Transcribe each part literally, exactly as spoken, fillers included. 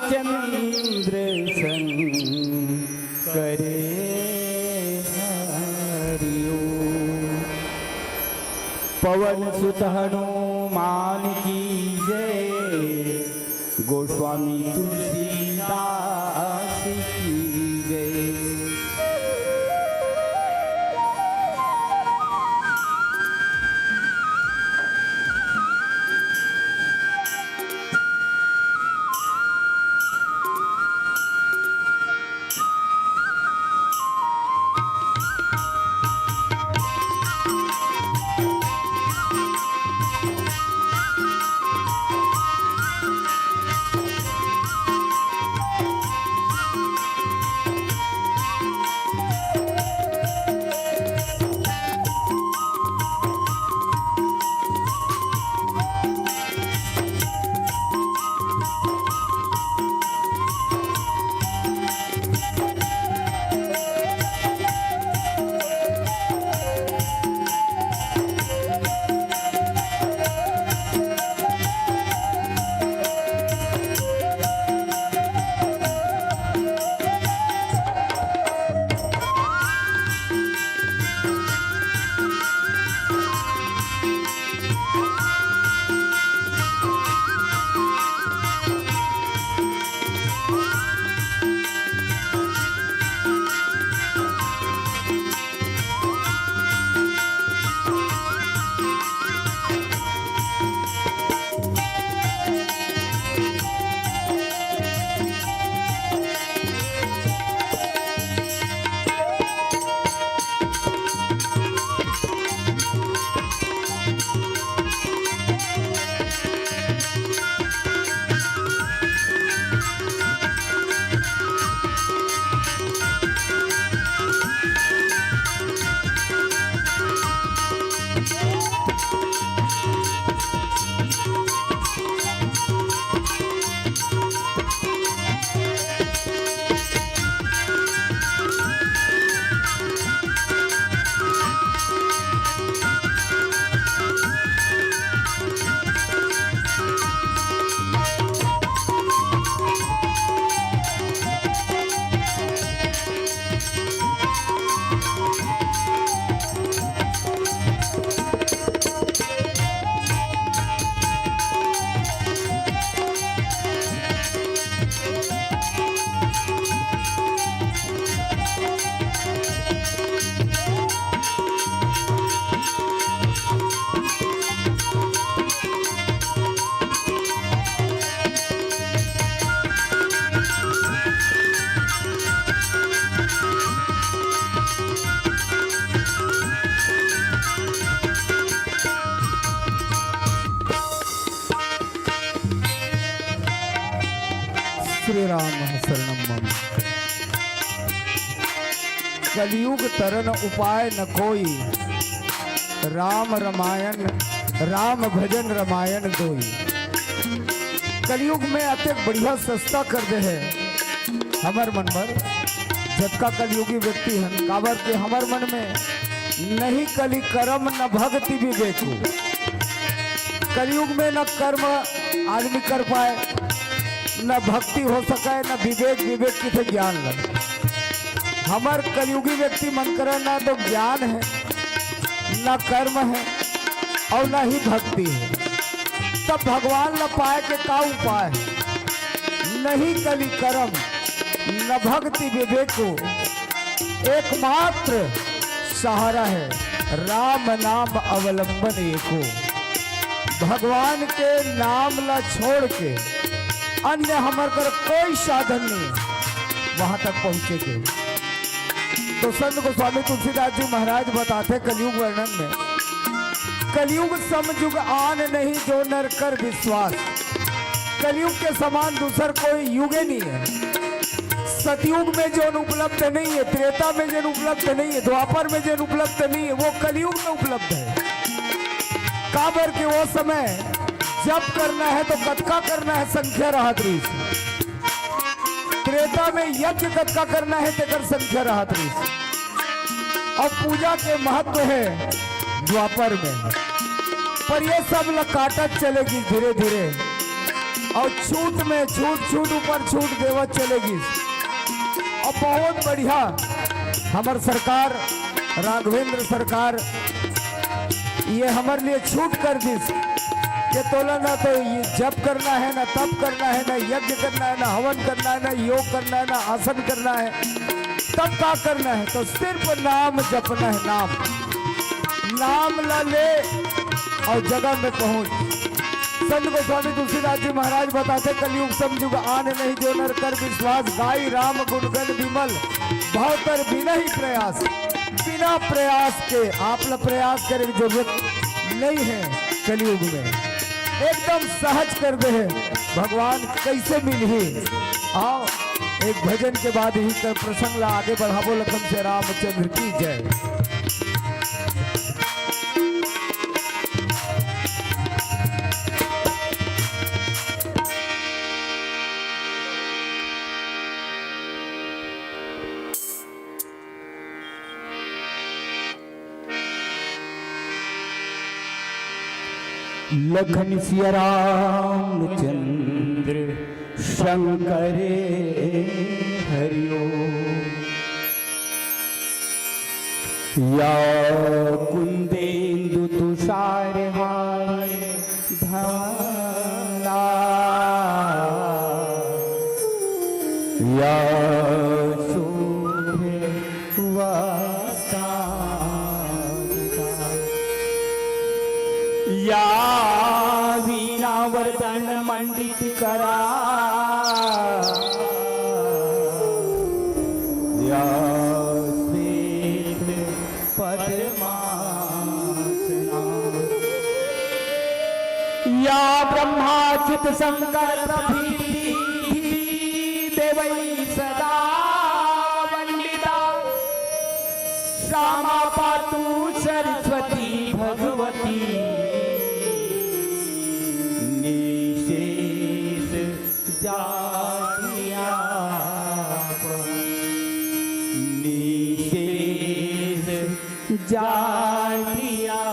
चंद्र संग करे हरिओ। पवन सुत हनुमान की जय, गोस्वामी तुलसीदास की जय। श्री राम शरणम मम। कलयुग तरन उपाय न कोई, राम रमायन, राम भजन रमायन दोई। कलयुग में अतेक बढ़िया सस्ता कर दे हे हमर मन बर, जतका कलयुगी व्यक्ति हन, काबर के हमर मन में नहीं कली करम न भक्ति विवेकु। कलयुग में न कर्म आदमी कर पाए, न भक्ति हो सके, न विवेक, विवेक किथे ज्ञान लगे। हमर कलयुगी व्यक्ति मन करा ना तो ज्ञान हे, ना कर्म हे अउ ना ही भक्ति हे। तब भगवान ला पाए के का उपाय हे? नहीं कली करम, न भक्ति विवेको, एकमात्र सहारा हे राम नाम अवलंबन एको। भगवान के नाम ला छोड़ के अन्य हमर कर कोई साधन नहीं हे वहां तक पहुंचे के। तो संत गोस्वामी तुलसीदास जी महाराज बताथे कलयुग वर्णन में, "कलयुग सम युग आन नहीं जो नर कर विश्वास।" कलयुग के समान दूसर कोई युगे नहीं हे। सतयुग में जोन उपलब्ध नहीं हे, त्रेता में जोन उपलब्ध नहीं हे, द्वापर में जोन उपलब्ध नहीं हे, वो कलयुग में उपलब्ध हे। काबर के वो समय जप करना हे तो कतका करना हे, संख्या रहत रहिस। त्रेता में यज्ञ कतका करना हे, तेकर संख्या रहत रहिस। अब पूजा के महत्व हे द्वापर में, पर ये सब ल काटत चले गिस धीरे धीरे। अउ छूट में छूट, छूट ऊपर छूट देवत चले गिस। अउ बहुत बढ़िया हमर सरकार, राघवेंद्र सरकार, ये हमर लिए छूट कर दिस कि तोला ना तो ये जप करना है, ना तप करना है, ना यज्ञ करना है, ना हवन करना है, ना योग करना है, ना आसन करना है। तब का करना है? तो सिर्फ नाम जपना है, नाम। नाम ला ले अउ जगह में पहुंच। संत गोस्वामी तुलसीदास जी महाराज बताथे, "कलयुग सम जुग आन नहीं, जो नर कर विश्वास, गाई राम गुण गण विमल, भव तर बिनहि प्रयास।" बिना प्रयास के आप ला प्रयास करे के जरूरत नहीं है कलयुग में। एकदम सहज कर दे है भगवान, कैसे मिलही? आओ, एक भजन के बाद ही कर प्रसंग ला आगे बढ़ाबो। लखन से रामचंद्र की जय। लखन सिया रामचंद्र शंकर हरिओ। या कुंदेंदु तुषार हार धवला, या शोभे वस्त्रांगदा। या वीणा वरदन मंडित करा, या श्वेत पद्मासना। या ब्रह्माच्युत शंकर प्रभृति देवै सदा वंदिता। श्यामा पातु सरस्वती भगवती निशेष जाति आपन। निशेष जाति आपन।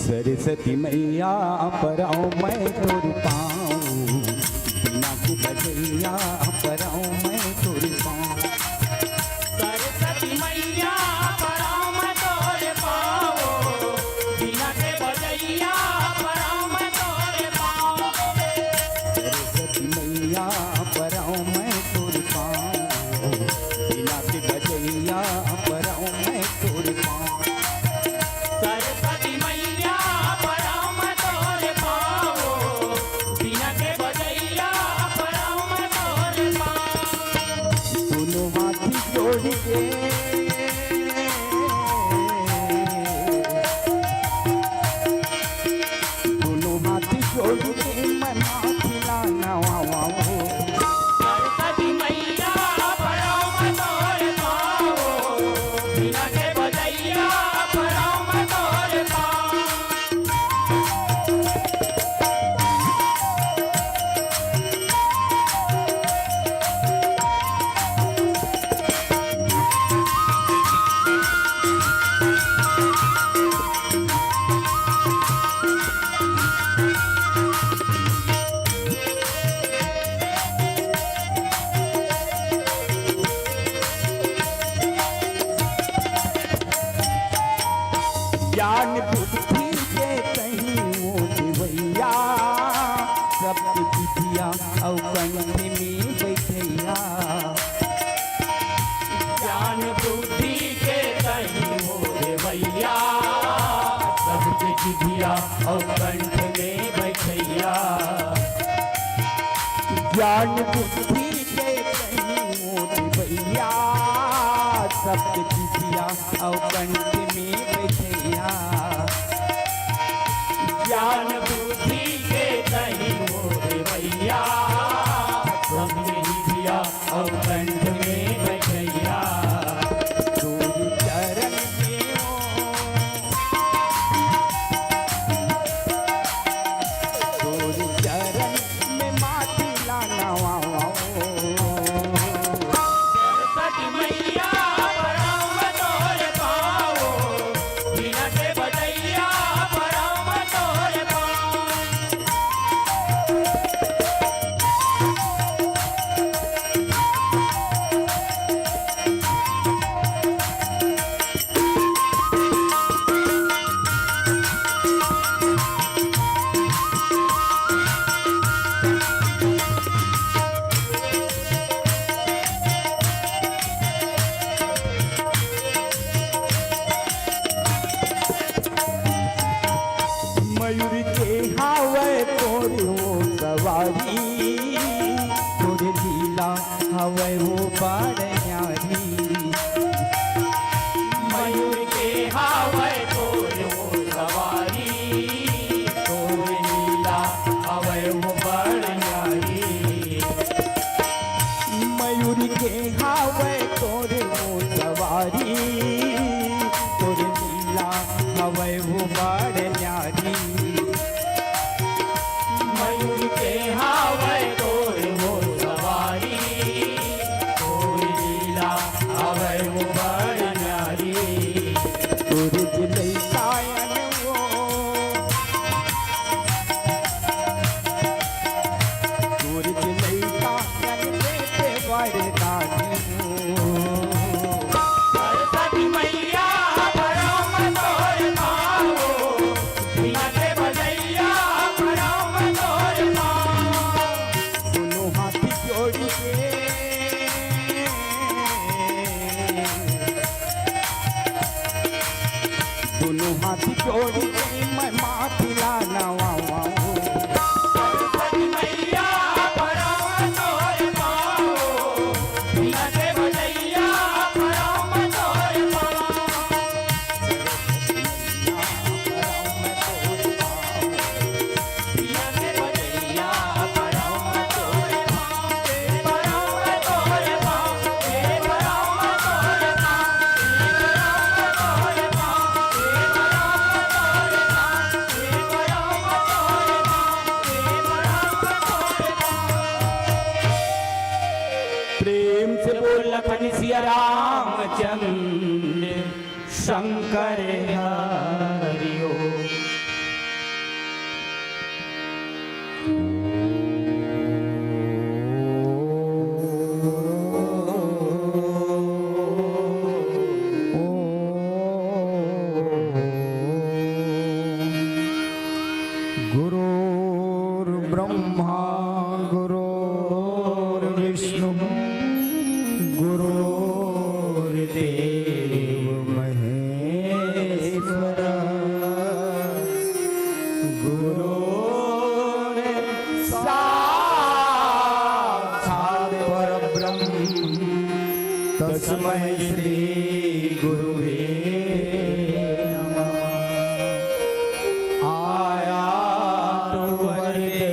सरस्वती मैया परौं मैं तोर पाँव, बीना के बजइया परौं मैं तोर पाँव। सरस्वती मैया परौं मैं तोर पाँव, बीना के बजइया परौं मैं तोर पाँव। सरस्वती मैया परौं मैं तोर पाँव, बीना के बजइया परौं मैं तोर पाँव। सरस्वती मैया परौं मैं तोर पाँव, बीना के बजइया परौं मैं तोर पाँव। दुनों हाथ जोड़ के, दुनों हाथ जोड़ के मैं माथी ला नवावँव। सरस्वती मैया परौं मैं तोर पाँव, बीना के बजइया परौं मैं तोर पाँव। ज्ञान बुद्धि के तहीं ओ देवइया, सबके जिभिया अउ कंठ में बइठइया। ज्ञान बुद्धि के तहीं ओ देवइया, सबके जिभिया अउ कंठ में बइठइया। ज्ञान बुद्धि के तहीं ओ देवइया, सबके जिभिया अउ कंठ में बैठइया। ज्ञान बुद्धि के दही मोर भैया, सब में दिया अउ कंठ में बैठइया। गुरु चरण में ओ, गुरु चरण में माटी ला नवाओ। सरस्वती मैया प्रणाम तोरे पाओ, बिना के बजैया प्रणाम तोरे पाओ। मयूर के हावय तोर ओ सवारी, तोर लीला हावय ओ बड़ न्यारी। मयूर के हावय तोर ओ सवारी, तोर लीला हावय ओ बड़ न्यारी। मयूर के हावय तोर ओ सवारी, तोर लीला हावय ओ बड़ न्यारी। मयूर के हावय तोर ओ सवारी, तोर लीला हावय ओ बड़ न्यारी। तोर जे लइका अन ओ, तोर जे लइका अन देते वरदानी ओ। सरस्वती मैया प्रणाम तोरे पाओ, बिना के बजैया प्रणाम तोरे पाओ। दुनों हाथ जोड़ी के, दुनों हाथ जोड़ी के मैं माटी ला नवाऊं। सरस्वती मैया प्रणाम तोरे पाओ, बिना के बजैया प्रणाम तोरे पाओ। प्रेम से बोल लखन सिया रामचंद्र शंकर हरि ओम। गुरुर्ब्रह्मा गुरुर्विष्णु गुरुर्देव महेश्वर। गुरुर्साक्षात् परब्रह्म तस्मै श्री गुरुवे नमः। आयातु वरदे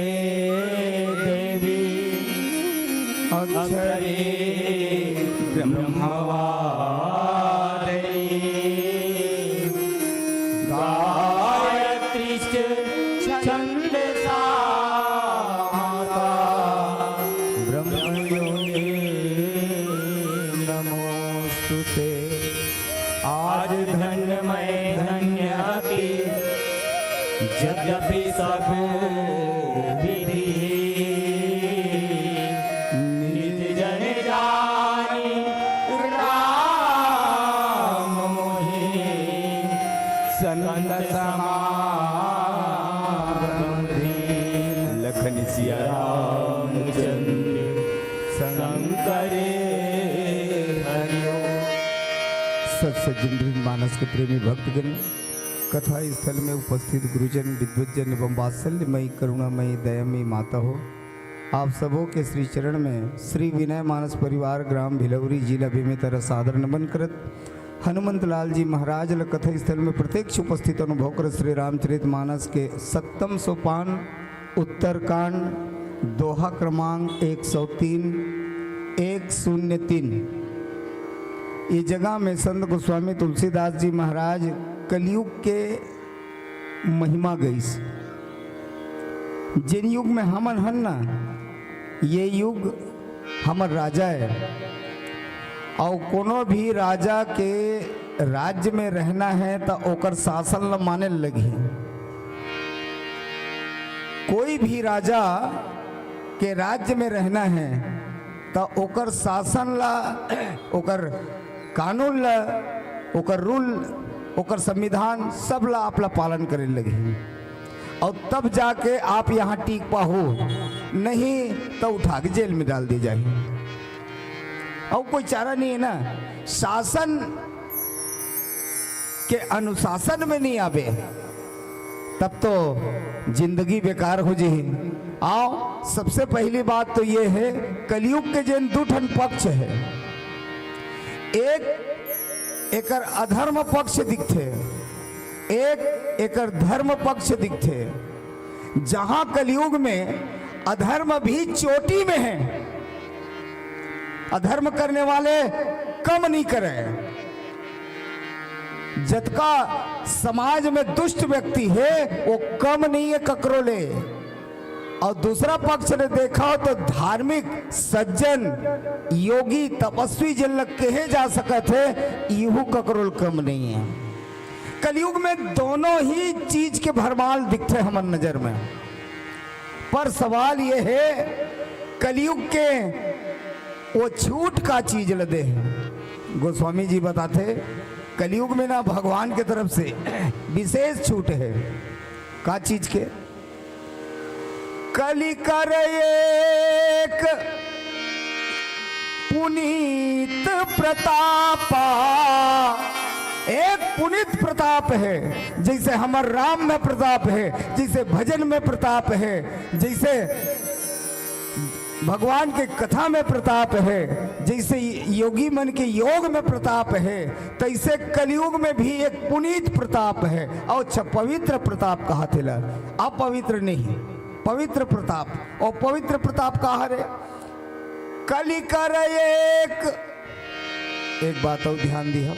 देवी अक्षरे ब्रह्मवादिनी। गायत्री च छंदसा माता ब्रह्मयोनि नमोस्तुते। आज धन्य मैं धन्य अति यद्यपि सब विधि। निज जन जानि राम मोहि संत समागम दीन। लखन सिया रामचंद्र शंकर हरि ओम। सत सज्जन वृंद, मानस के प्रेमी भक्तगण, कथा स्थल में उपस्थित गुरुजन, विद्वतजन एवं वात्सल्यमयी, करुणामयी, दयामयी माता हो, आप सबो के श्री चरण में श्री विनय मानस परिवार ग्राम भिलौरी जिला बेमेतरा सादर नमन करत, हनुमंत लाल जी महाराज ल कथा स्थल में प्रत्यक्ष उपस्थित अनुभव कर श्री रामचरित मानस के सत्तम सोपान, उत्तरकांड, दोहा क्रमांक एक सौ तीन, एक शून्य तीन। ये जगह में संत गोस्वामी तुलसीदास जी महाराज कलयुग के महिमा गईस। जेन युग में हमन हन ना, ये युग हमर राजा है, अउ कोनो भी राजा के राज्य में रहना है, त ओकर शासन ल माने ल लगही। कोई भी राजा के राज्य में रहना है, त ओकर शासन ला, ओकर कानून ला, ओकर रूल, ओकर संविधान, सब ला आप ला पालन करे लगही। अउ तब जाके आप यहाँ टिक पाहू, नहीं तो उठा के जेल में डाल दिए जाही। अउ कोई चारा नहीं है ना, शासन के अनुशासन में नहीं आबे, तब तो जिंदगी बेकार हो जाही। आओ, सबसे पहली बात तो ये है, कलयुग के जेन दू ठन पक्ष है, एक एकर अधर्म पक्ष दिखथे, एक एकर धर्म पक्ष दिखथे। जहां कलयुग में अधर्म भी चोटी में है, अधर्म करने वाले कम नहीं करे। जतका समाज में दुष्ट व्यक्ति है, वो कम नहीं है ककरो ले। अउ दूसरा पक्ष ले देखव तो धार्मिक, सज्जन, योगी, तपस्वी जेन ल कहे जा सकत है, इहू ककरो ल कम नहीं है। कलयुग में दोनों ही चीज के भरमाल दिखथे हमर नजर में। पर सवाल ये है, कलयुग के वो छूट का चीज ल दे है? गोस्वामी जी बताथे, कलयुग में ना भगवान के तरफ से विशेष छूट है। का चीज के? कलि कर एक पुनीत प्रतापा। एक पुनीत प्रताप है, जैसे हमर राम में प्रताप है, जैसे भजन में प्रताप है, जैसे भगवान के कथा में प्रताप है, जैसे योगी मन के योग में प्रताप है, तैसे कलयुग में भी एक पुनीत प्रताप है। अउ अच्छा, पवित्र प्रताप कहाथे ला, अपवित्र नहीं, पवित्र प्रताप। अउ पवित्र प्रताप का हरे? कलि कर एक, एक बात अउ ध्यान दिहा,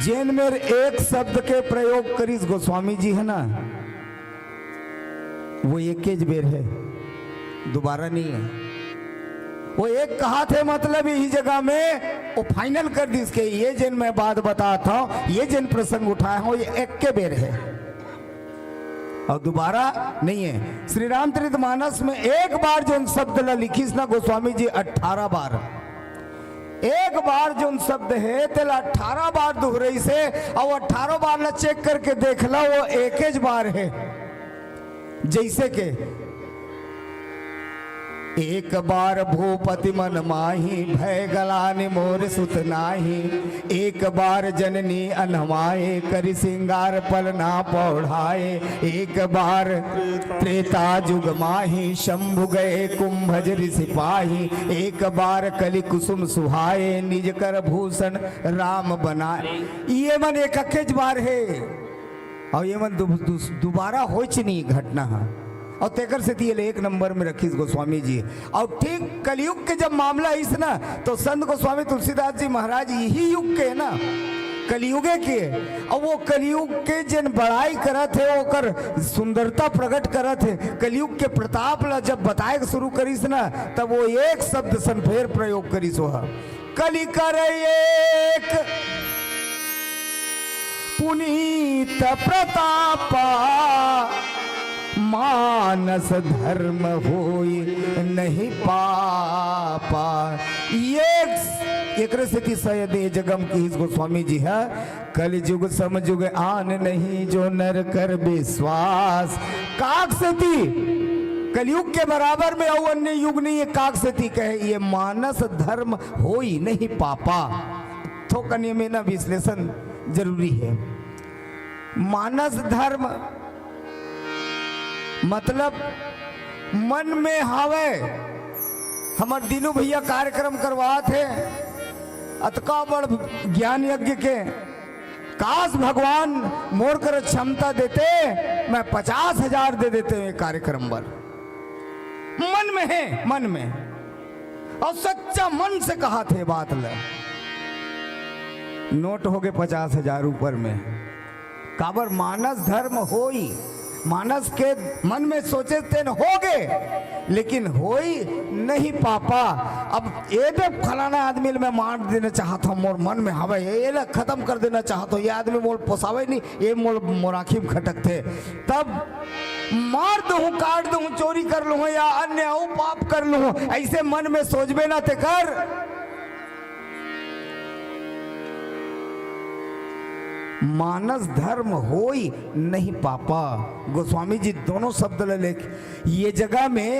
जेन मेर एक शब्द के प्रयोग करिस गोस्वामी जी है ना, वो एकेज बेर है, दोबारा नहीं है। वो एक कहाथे, मतलब यही जगह में वो final कर दिस के ये जेन मैं बात बताथा हूं, ये जेन प्रसंग उठाया हूं, ये एक के बेर है अउ दोबारा नहीं है। श्री रामचरित मानस में एक बार जोन शब्द ला लिखिस ना गोस्वामी जी, अठारह बार। एक बार जोन शब्द है, तेला अठारह बार दोहरइस हे, अउ अठारह बार ला check करके देख ला, वो एकेज बार है। जैसे के, एक बार भूपति मन माही, भय गलानि मोर सुत नाही। एक बार जननी अनवाए, करि सिंगार पलना पौढ़ाए। एक बार त्रेता जुग माही, शंभु गए कुंभज ऋषि पाही। एक बार कलि कुसुम सुहाए, निज कर भूषण राम बनाए। ये मन एककेच बार हे। अउ ये मन दु-, दु-, दोबारा होइच नहीं घटना ह। अउ तेकर सेती एला एक नंबर में रखिस गोस्वामी जी। अउ ठीक कलयुग के जब मामला आइस ना, तो संत गोस्वामी तुलसीदास जी महाराज यही युग के ना, कलयुगे के, अउ वो कलयुग के जेन बड़ाई करत हे, ओकर सुंदरता प्रकट करत हे, कलयुग के प्रताप ला जब बताए के शुरू करिस ना, तब वो एक शब्द सन फेर प्रयोग करिस, वो ह कलि कर एक पुनीत प्रतापा, मानस धर्म होई नहीं पापा। ये एकरे सेती शायद ये जगह म किहिस गोस्वामी जी ह, कलि जुग सम जुग आन नहीं, जो नर कर विश्वास। काक सेती कलयुग के बराबर में अउ अन्य युग नहीं है, काक सेती कहे ये मानस धर्म होई नहीं पापा। थोकन ये में ना विश्लेषण जरूरी है। मानस धर्म मतलब मन में हावय। हमर दीनू भैया कार्यक्रम करवात हे, अतका बड़ ज्ञान यज्ञ के, काश भगवान मोर कर क्षमता देते, मैं पचास हजार दे देते ये कार्यक्रम बर। मन में हे, मन में, अउ सच्चा मन से कहाथे बात ल। नोट होगे पचास हजार ऊपर में। काबर मानस धर्म होई, मानस के मन में सोचे तेन होगे, लेकिन होई नहीं पापा। अब ए दे फलाना आदमी ल मैं मार देना चाहत हूँ, मोर मन में हवय, ए, एला खत्म कर देना चाहत हूँ, ये आदमी मोर पोसावे नहीं, ये मोर, मोर आँखी में खटकथे, तब मार दूँ, काट दूँ, चोरी कर लूँ या अन्य अउ पाप कर लूँ, ऐसे मन में सोचबे ना तेकर। मानस धर्म होई नहीं पापा। गोस्वामी जी दोनों शब्द ल लेके ये जगह में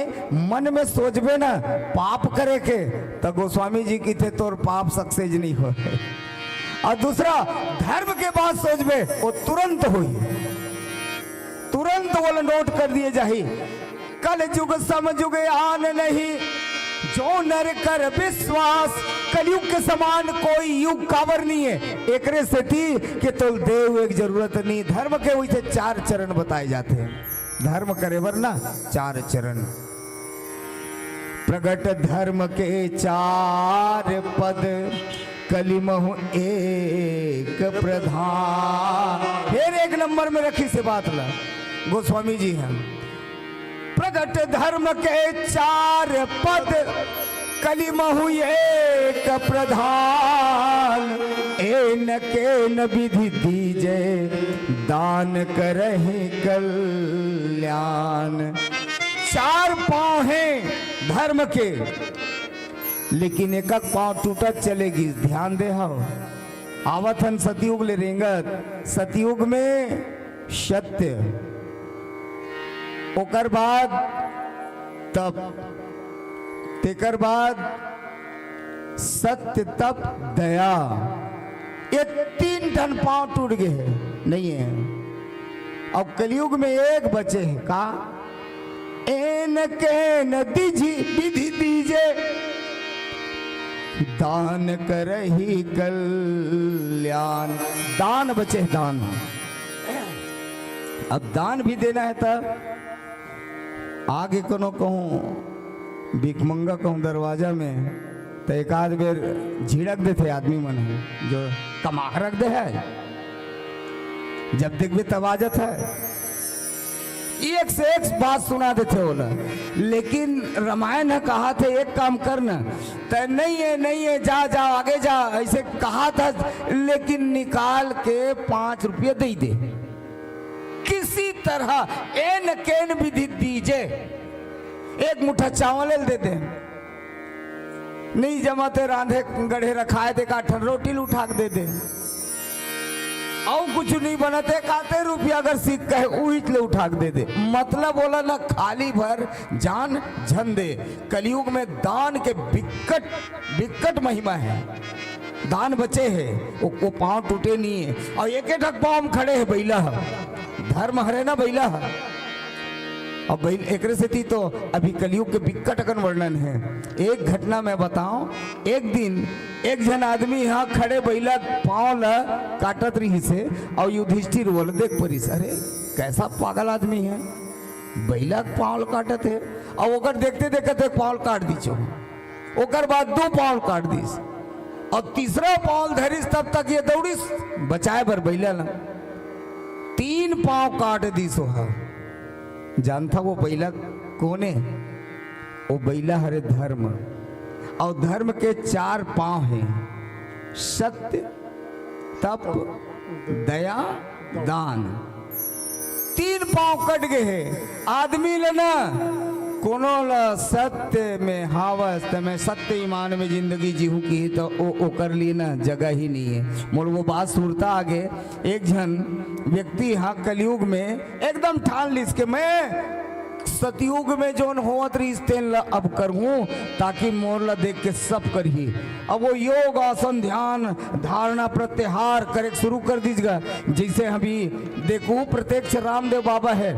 मन में सोचबे ना पाप करे के, त गोस्वामी जी किथे तोर पाप सक्सेस नहीं हो। अउ दूसरा, धर्म के बात सोचबे, वो तुरंत होई, तुरंत वो नोट कर दिए जाही। कलजुग समजुग आन नहीं, जो नर कर विश्वास। कलयुग के समान कोई युग काबर नहीं है। एकरे सेती के तोल देव एक जरूरत नहीं, धर्म के वैसे चार चरण बताए जाते हैं। धर्म करे बर ना चार चरण। प्रगट धर्म के चार पद, कलिमहु एक प्रधान। फिर एक नंबर में रखी से बात ला, गोस्वामी जी हैं। प्रगट धर्म के चार पद, कलिमहु एक प्रधान। एन केन विधि दीजे, दान करहि कल्याण। चार पांव हैं धर्म के, लेकिन एकक पांव टूटत चले गिस। ध्यान दे हव, आवत हन सतयुग ले रेंगत, सतयुग में सत्य, ओकर बाद तप, तेकर बाद सत्य, तप, दया, ये तीन ठन पांव टूट गे हे, नहीं है। अब कलयुग में एक बचे हे, का? एन केन दिझि विधि दीजे, दान करहि कल्याण। दान बचे हे, दान। अब दान भी देना है त आगे कोनो कहूँ भिखमंगा कहूँ दरवाजा में, त एक आध बेर झिड़क देथे आदमी मन ह, जो कमा के रख दे है, जब देखबे तब आ जात है, एक से एक बात सुना देथे ओला। लेकिन रामायण ह कहाथे, एक काम कर न, त नहीं है, नहीं है, जा, जा, आगे जा, ऐसे कहाथे, लेकिन निकाल के पाँच रुपया दे दे। किसी तरह एन केन विधि दीजे, एक मुट्ठा चावल ल दे दे। नहीं जमत हे रांधे गढ़े रखाए दे, का ठन रोटी ल उठा के दे दे। अउ कुछ नहीं बनत हे, काते रुपया अगर सीख कहे, उहिच ले उठा के दे दे। मतलब ओला ना खाली भर जान झन दे। कलयुग में दान के बिकट, बिकट महिमा है। दान बचे हे, वो, वो पांव टूटे नहीं है। अउ एक एक ठक पांव में खड़े हे बइला ह। धर्म हरे ना बइला ह। अब बइल-, एकरे सेती तो अभी कलयुग के बिकट अकन वर्णन है। एक घटना मैं बताऊं, एक दिन एक झन आदमी यहाँ खड़े बइला पांव ला काटत रहिस हे, अउ युधिष्ठिर ओला देख परिस, "अरे, कैसा पागल आदमी है, बइला के पांव ला काटत हे।" अउ ओकर देखते देखत एक पांव ला काट दीचो। ओकर बाद दू पांव काट दीस, अउ तीसरा पांव धरिस, तब तक ये दौड़िस बचाए बर बइला ल। तीन पांव काट दीस ओह। जानथा वो बइला कोन ए? वो बइला हरे धर्म, अउ धर्म के चार पांव हे, सत्य, तप, दया, दान। तीन पांव कट गे हे। आदमी ल ना कोनो ल सत्य में हावस, त मैं सत्य ईमान में जिंदगी जीहूं किही, त ओ, ओकर लिए ना जगह ही नहीं है। मोर वो बात सुरता आगे, एक झन व्यक्ति हा कलयुग में एकदम ठान लिस के मैं सतयुग में जोन होवत रहिस तेन ल अब करहूं, ताकि मोर ल देख के सब करही। अब वो योग, आसन, ध्यान, धारणा, प्रत्याहार करे शुरू कर दीजगा। जैसे अभी देखू, प्रत्यक्ष रामदेव बाबा है,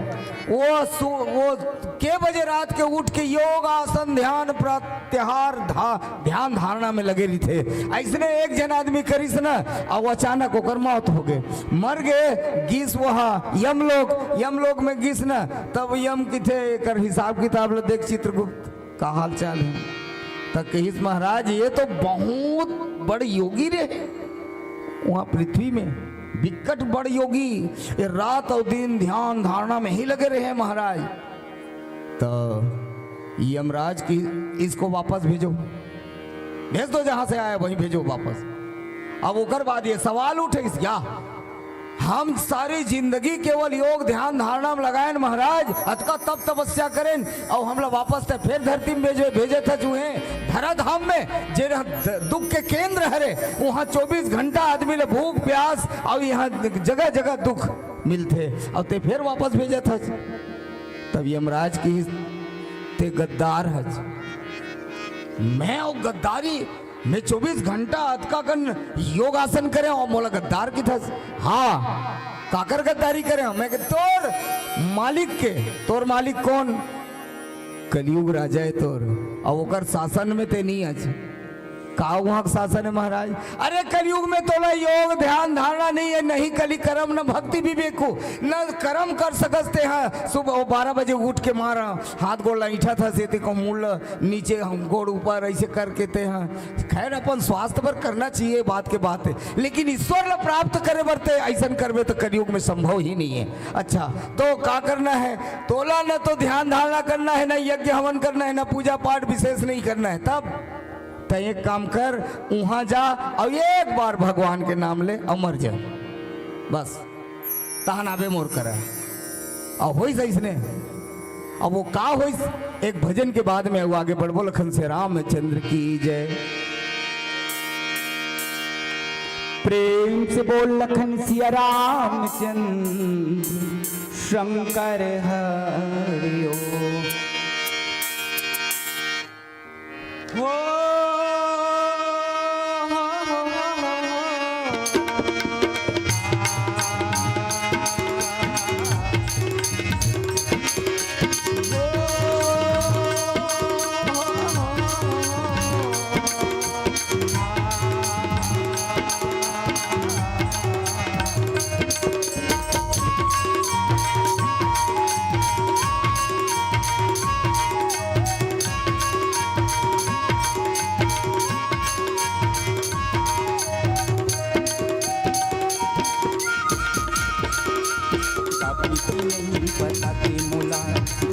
वो सु-, वो के बजे रात के उठ के योग आसन, ध्यान, प्रत्याहार, धा-, ध्यान धारणा में लगे रहिथे। अइसने एक झन आदमी करिस न, अउ अचानक ओकर मौत हो गे, मर गे, गिस वहाँ यमलोक। यमलोक में गिस न, तब यम किथे, "एकर हिसाब किताब ल देख चित्रगुप्त, का हाल चाल हे?" त कहिस, "महाराज, ये तो बहुत बड़ योगी रहे, वहाँ पृथ्वी में बिकट बड़ योगी, ये रात अउ दिन ध्यान धारणा में ही लगे रहे महाराज।" तो यमराज की, "इसको वापस भेजो, भेज दो, जहां से आया वहीं भेजो वापस।" अब ओकर बाद ये सवाल उठे, "क्या हम सारी जिंदगी केवल योग ध्यान धारणा में लगाएन महाराज, अतका तप तपस्या करेन, अउ हमला वापस ते फेर धरती में भेजे, भेजे थे चूहे धरा धाम में, जे द-, दुख के केंद्र हरे, वहाँ चौबीस घंटा आदमी ले भूख प्यास अउ यहाँ जगह जगह दुख मिलथे, अउ ते फेर वापस भेजे थे।" तब यमराज की, "ते गद्दार हच, मैं वो गद्दारी, मैं चौबीस घंटा अतका कन योगासन करे अउ मोला गद्दार किथस?" "हाँ, काकर गद्दारी करे?" "मैं के तोर मालिक के।" "तोर मालिक कौन?" "कलयुग राजा है तोर, अउ ओकर शासन में ते नहीं आज।" "का वहाँ के शासन है महाराज?" "अरे कलयुग में तोला योग ध्यान धारणा नहीं है, नहीं कली करम, न भक्ति विवेक हो, न करम कर सकस ते हा। सुबह बारह बजे उठ के मारा, हाथ गोड़ ला ईठा था से ते को मुड़ ला नीचे, हम गोड़ ऊपर ऐसे करके ते हा।" खैर, अपन स्वास्थ्य पर करना चाहिए, बात के बात है, लेकिन ईश्वर ला प्राप्त करे बर ते ऐसन करबे तो कलयुग में संभव ही नहीं है। अच्छा, तो का करना है? तोला न तो ध्यान धारणा करना है, न यज्ञ हवन करना है, न पूजा पाठ विशेष नहीं करना है। तब त एक काम कर, उहाँ जा अउ एक बार भगवान के नाम ले अउ मर जा, बस, तहन आबे मोर करा। अउ होइस अइसने। अब वो का होइस, एक भजन के बाद में अउ आगे बढ़बो। लखन से रामचंद्र की जय। प्रेम से बोल लखन सिया रामचंद्र शंकर हरि ओम। हो, हो, हो, हो, हो। काफी की नहीं बताते मोला,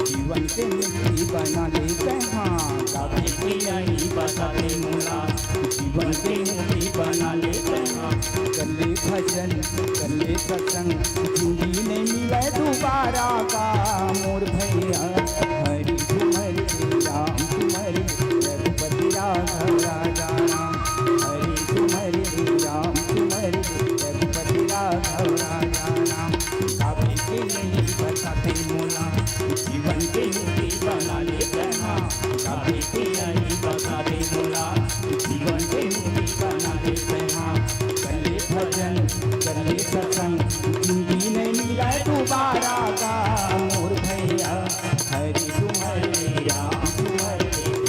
जीवन के मुक्ति बना लेते हाँ। काफी की नहीं बताते मोला, जीवन के मुक्ति बना लेते हाँ। कर ले भजन, कर ले सत्संग, जिंदगी नहीं मिले दोबारा का। मोर भैया हरि झूमर, राम झूमर, रघुपति राघव राजा राम। हरि झूमर, राम झूमर, रघुपति राघव राजा राम। काफी के नहीं बताते मोला, जीवन के मुक्ति बना लेते हाँ। काफी के नहीं बताते मोला, जीवन के मुक्ति बना लेते हाँ। कर ले भजन, कर ले सत्संग, जिंदगी नहीं मिले दोबारा का। मोर भैया हरि झूमर, राम झूमर,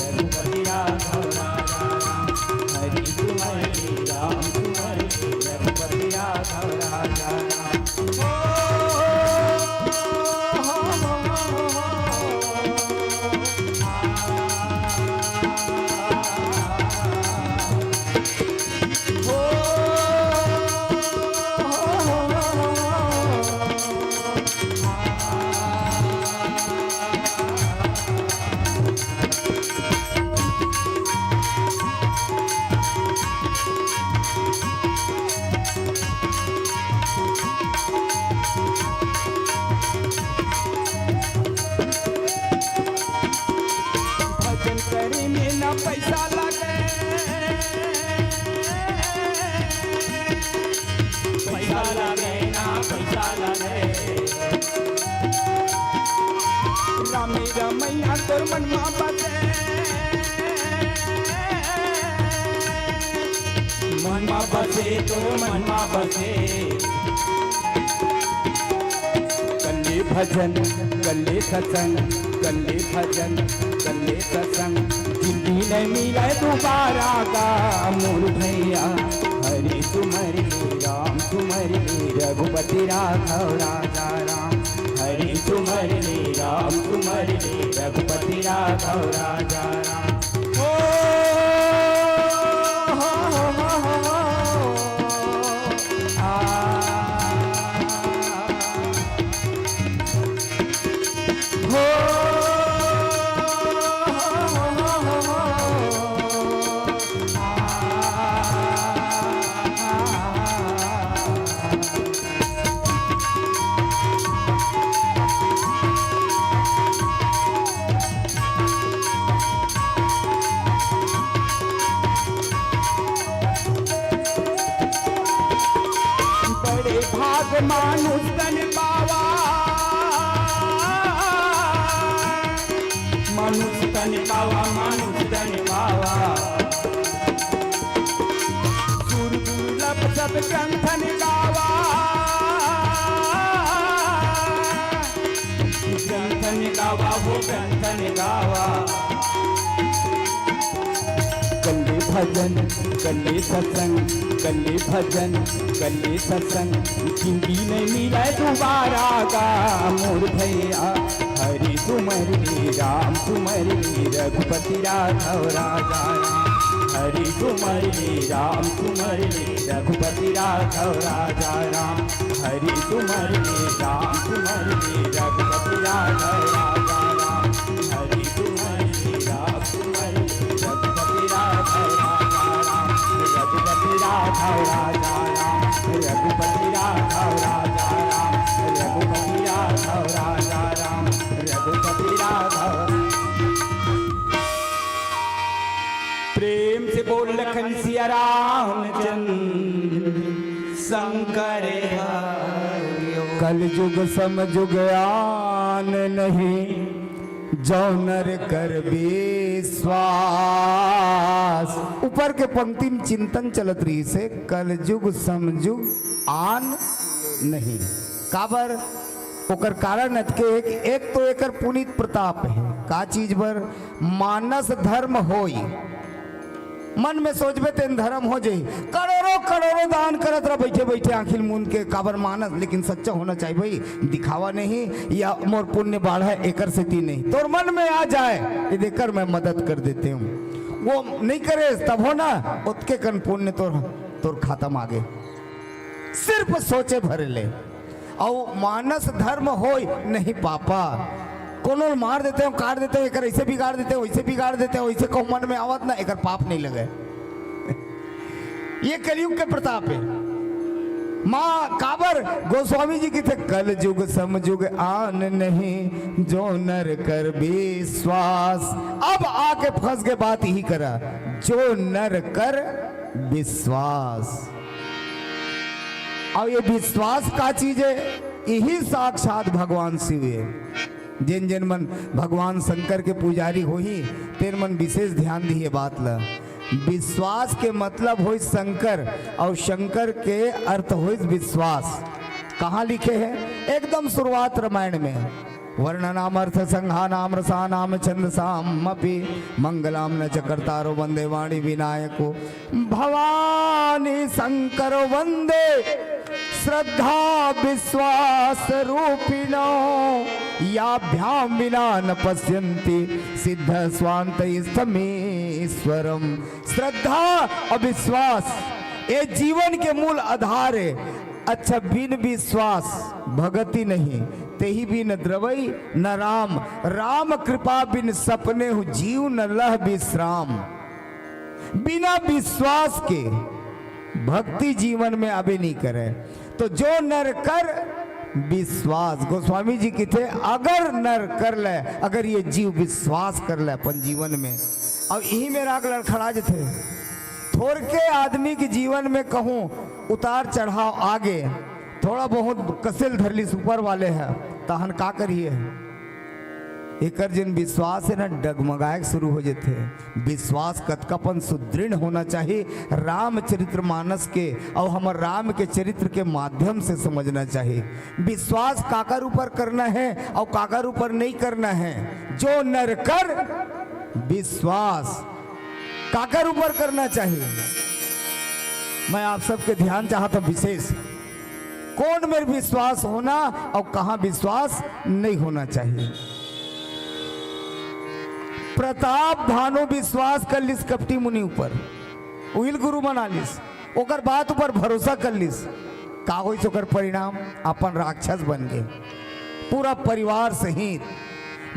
रघुपति राघव राजा राम। हरि झूमर, राम झूमर, रघुपति राघव राजा राम। भजन करे में ना पैसा लागे, पैसा लागे ना पैसा लागे। रामे रमैया तोर मन मा बसे, मन मा बसे तोर मन मा बसे। कर ले भजन, कल्ले सत्संग, कल्ले भजन, कल्ले सत्संग, जिंदगी नहीं मिले दोबारा गा मोर भैया। हरि तुमर ले राम तुमर ले रघुपति राघव राजा राम। हरि तुमर ले राम तुमर ले रघुपति राघव राजा राम। ओ, हो, हो, हो, हो, हो। आ, हो, हो, हो, हो, हो। बड़े भाग मानुष तन पावा, मानुष तन पावा, मानुष तन पावा। सुर दुर्लभ सब ग्रंथन गावा, ग्रंथन गावा, वो ग्रंथन गावा। कल्ले भजन, कल्ले सत्संग, कल्ले भजन, कल्ले सत्संग, जिंदगी नहीं मिले दोबारा गा मोर भैया। हरि तुमर ले राम तुमर ले रघुपति राघव राजा राम। हरि तुमर ले राम तुमर ले रघुपति राघव राजा राम। हरि तुमर ले राम तुमर ले रघुपति राघव राजा राम। हरि तुमर ले राम तुमर ले रघुपति राघव राजा राम। रघुपति राघव राजा राम। रघुपति राघव राजा राम। रघुपति राघव राजा राम। रघुपति राघव। प्रेम से बोल लखन सिया रामचंद्र शंकर हरि। कलयुग समयुग आन नहीं, जो नर कर विश्वास। ऊपर के पंक्ति में चिंतन चलत रहिसे, कलयुग समयुग आन नहीं। काबर? ओकर कारण अतके हे कि एक तो एकर पुनीत प्रताप हे, का चीज बर? मानस धर्म होई। मन में सोचबे तेन धर्म हो जाई। करोड़ों करोड़ों दान करत रह, बैठे बैठे आंखिल मूंद के, काबर मानस, लेकिन सच्चा होना चाहिए भाई, दिखावा नहीं या मोर पुण्य बाढ़े, एकर सेती नहीं। तोर मन में आ जाए कि देकर मैं मदद कर देते हूँ, वो नहीं करे तब हो ना, ओतके कन पुण्य तोर, तोर खाता में आगे। सिर्फ सोचे भरे ले। अउ मानस धर्म होय नहीं पापा। कोनो ल मार देते हो, काट देते हो, एकर ऐसे बिगाड़ देते हो, वैसे बिगाड़ देते हो, वैसे कहूं मन में आवत ना, एकर पाप नहीं लगे। ये कलयुग के प्रताप हे। माँ काबर गोस्वामी जी कथे, "कलयुग समयुग आन नहीं, जो नर कर विश्वास।" अब आके फंस के बात यही करा, जो नर कर विश्वास। अउ ये विश्वास का चीज हे? यही साक्षात भगवान शिव हे। जेन जेन मन भगवान शंकर के पुजारी होही, तेन मन विशेष ध्यान दिही ये बात ल। विश्वास के मतलब होय शंकर, अउ शंकर के अर्थ होय विश्वास। कहाँ लिखे हे? एकदम शुरुआत रामायण में। वर्णनामर्थसंघानां रसानां छंदसामपि मङ्गलां न च कर्तारो वन्दे वाणी विनायको। भवानी शंकरो वन्दे श्रद्धा विश्वास रूपिणो। याभ्यां विना न पश्यन्ति सिद्ध स्वान्त स्थमीश्वरम्। श्रद्धा अउ विश्वास ये जीवन के मूल आधार हे। अच्छा, बिन विश्वास भगति नहीं, तेहि बिन द्रवई न राम। राम कृपा बिन सपने हूँ, जीव न लह विश्राम। बिना विश्वास के भक्ति जीवन में आबे नहीं करे। तो जो नर कर विश्वास, गोस्वामी जी कथे, अगर नर कर ले, अगर ये जीव विश्वास कर ले अपन जीवन में, अउ यही में राग लड़खड़ा जथे। थोरके आदमी के जीवन में कहूँ उतार चढ़ाव आगे, थोड़ा बहुत कसेल धरलिस ऊपर वाले हे, तहन का करिए? एकर जेन विश्वास हे ना, डगमगाए के शुरू हो जथे। विश्वास कतकापन सुदृढ़ होना चाही रामचरित्र मानस के, अउ हमर राम के चरित्र के माध्यम से समझना चाही। विश्वास काकर ऊपर करना हे अउ काकर ऊपर नहीं करना हे। जो नर कर विश्वास, काकर ऊपर करना चाही? मैं आप सबके ध्यान चाहत हूं विशेष, कौन मेर विश्वास होना अउ कहां विश्वास नहीं होना चाहिए। प्रताप भानु विश्वास कर लिस कपटी मुनि ऊपर, उहिल गुरु बना लिस, ओकर बात ऊपर भरोसा कर लिस। का होइस ओकर परिणाम? अपन राक्षस बन गे, पूरा परिवार सहित।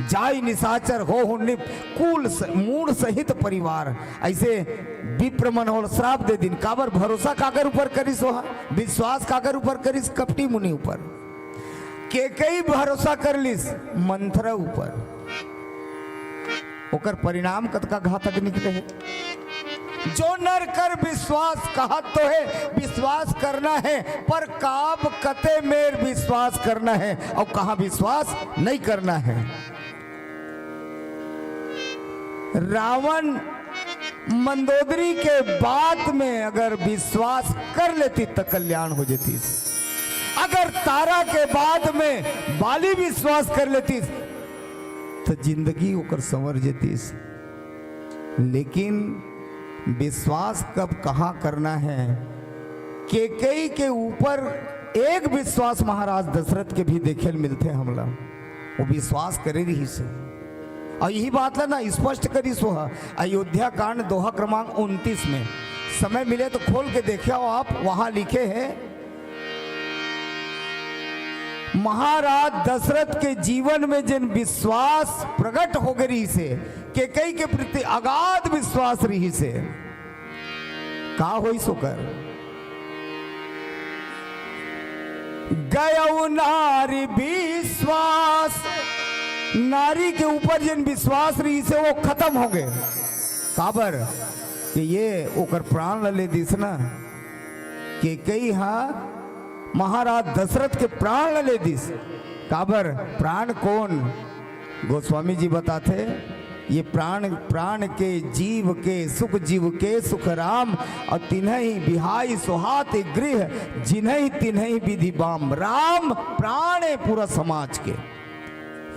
जाय निशाचर होहु नृप, कुल स-, मूढ़ सहित परिवार। अइसे विप्र मन ओला श्राप दे दिन। काबर? भरोसा काकर ऊपर करिस ओहा? विश्वास काकर ऊपर करिस? कपटी मुनि ऊपर। केकई भरोसा कर लिस मंथरा ऊपर। ओकर परिणाम कतका घातक निकले हे। जो नर कर विश्वास, कहत तो हे विश्वास करना हे, पर काब कते मेर विश्वास करना हे अउ कहां विश्वास नहीं करना हे। रावण मंदोदरी के बात में अगर विश्वास कर लेतिस त कल्याण हो जतिस। अगर तारा के बात में बाली विश्वास कर लेतिस त जिंदगी ओकर संवर जतिस। लेकिन विश्वास कब कहां करना हे, केकई के ऊपर एक विश्वास महाराज दशरथ के भी देखे ल मिलथे हमला। वो विश्वास करे रहिस हे। अउ यही बात ला ना स्पष्ट करिस ओहा अयोध्या कांड दोहा क्रमांक उनतीस में। समय मिले तो खोल के देखियो आप, वहां लिखे हे, महाराज दशरथ के जीवन में जेन विश्वास प्रकट हो गे रहिस हे, केकई के प्रति अगाध विश्वास रहिस हे। का होइस ओकर? गयउ नारी विश्वास, नारी के ऊपर जेन विश्वास रहिस हे, वो खतम हो गे। काबर? कि ये ओकर प्राण ल ले दिस ना, केकई हा महाराज दशरथ के प्राण ल ले दिस। काबर? प्राण कोन? गोस्वामी जी बताथे, ये प्राण, प्राण के, जीव के सुख, जीव के सुख राम, अउ तिन्हइ बिहाइ सोहात गृह, जिन्हइ तिन्हइ विधि बाम। राम प्राण हे पूरा समाज के।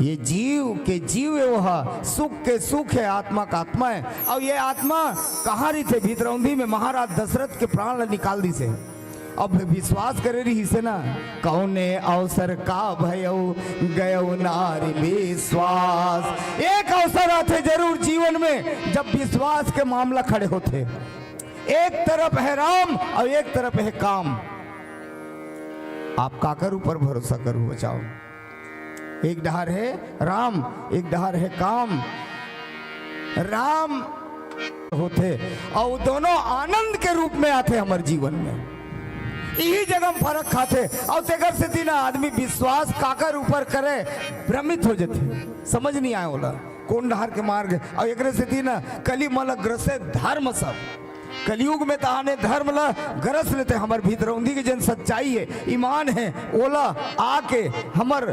ये जीव के जीव हे, ओह सुख के सुख हे, आत्मा का आत्मा हे। अउ ये आत्मा कहाँ रहिथे? भितरौंधी में महाराज दशरथ के प्राण ल निकाल दिस हे। अब विश्वास करे रहिस हे ना, कौने अवसर का भयउ गयउ नारी विश्वास। एक अवसर आथे जरूर जीवन में, जब विश्वास के मामला खड़े होथे। एक तरफ हे राम अउ एक तरफ हे काम। आप काकर ऊपर भरोसा करू, बचाओ? एक डहर हे राम, एक डहर हे काम। राम होथे अउ दोनों आनंद के रूप में आथे हमर जीवन में। इही जगह में फरक खाथे। अउ तेकर सेती ना आदमी विश्वास काकर ऊपर करे, भ्रमित हो जथे, समझ नहीं आए ओला कोन डहर के मार्ग हे। अउ एकरे सेती ना कली मल ग्रसे धर्म सब। कलयुग में तहाने धर्म ला गरस लेथे, हमर भीतरौंधी के जेन सच्चाई हे, ईमान हे, ओला आके हमर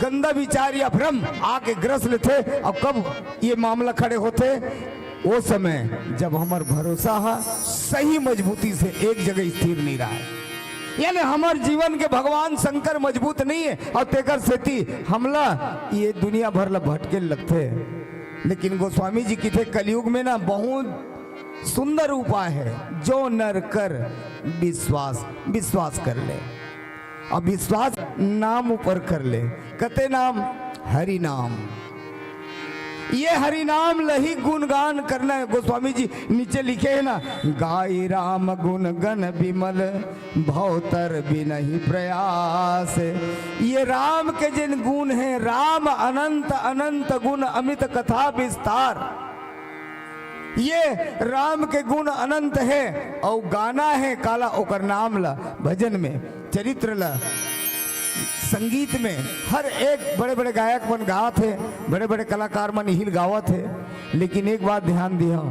गंदा विचार या भ्रम आके ग्रस लेथे। अउ कब ये मामला खड़े होथे? ओ समय जब हमर भरोसा हा सही मजबूती से एक जगह स्थिर नहीं रहा, यानी हमर जीवन के भगवान शंकर मजबूत नहीं हे, अउ तेकर सेती हमला ये दुनिया भर ला भटके लगथे। लेकिन गोस्वामी जी किथे कलयुग में ना बहुत सुंदर उपाय हे, जो नर कर विश्वास, विश्वास कर ले। अब विश्वास नाम ऊपर कर ले, कते नाम? हरि नाम। ये हरि नाम लही गुणगान करना हे। गोस्वामी जी नीचे लिखे हे ना, गाई राम गुण गण विमल, भवतर बिनहि प्रयास। ये राम के जिन गुण हे, राम अनंत अनंत गुण अमित कथा विस्तार। ये राम के गुण अनंत हे, अउ गाना हे काला ओकर नाम ला, भजन में, चरित्र ला, संगीत में, हर एक बड़े बड़े गायक मन गावत हे, बड़े बड़े कलाकार मन इही ल गावत हे। लेकिन एक बात ध्यान दिहा,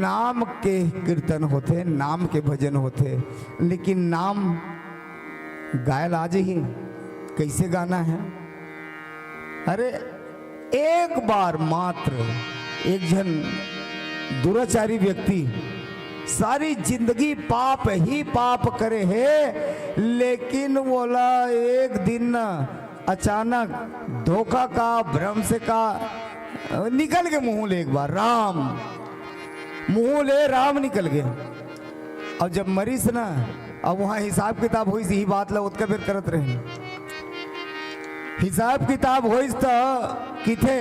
नाम के कीर्तन होथे, नाम के भजन होथे, लेकिन नाम गायल आ जही, कैसे गाना हे? अरे, एक बार मात्र एक झन दुराचारी व्यक्ति सारी जिंदगी पाप ही पाप करे हे, लेकिन वोला एक दिन न अचानक धोखा का, भ्रम से का, निकल गे मुंह ले एक बार राम, मुंह ले राम निकल गे। अब जब मरिस ना, अब वहां हिसाब किताब होइस, यही बात ला ओतका बेर करत रहे। हिसाब किताब होइस त किथे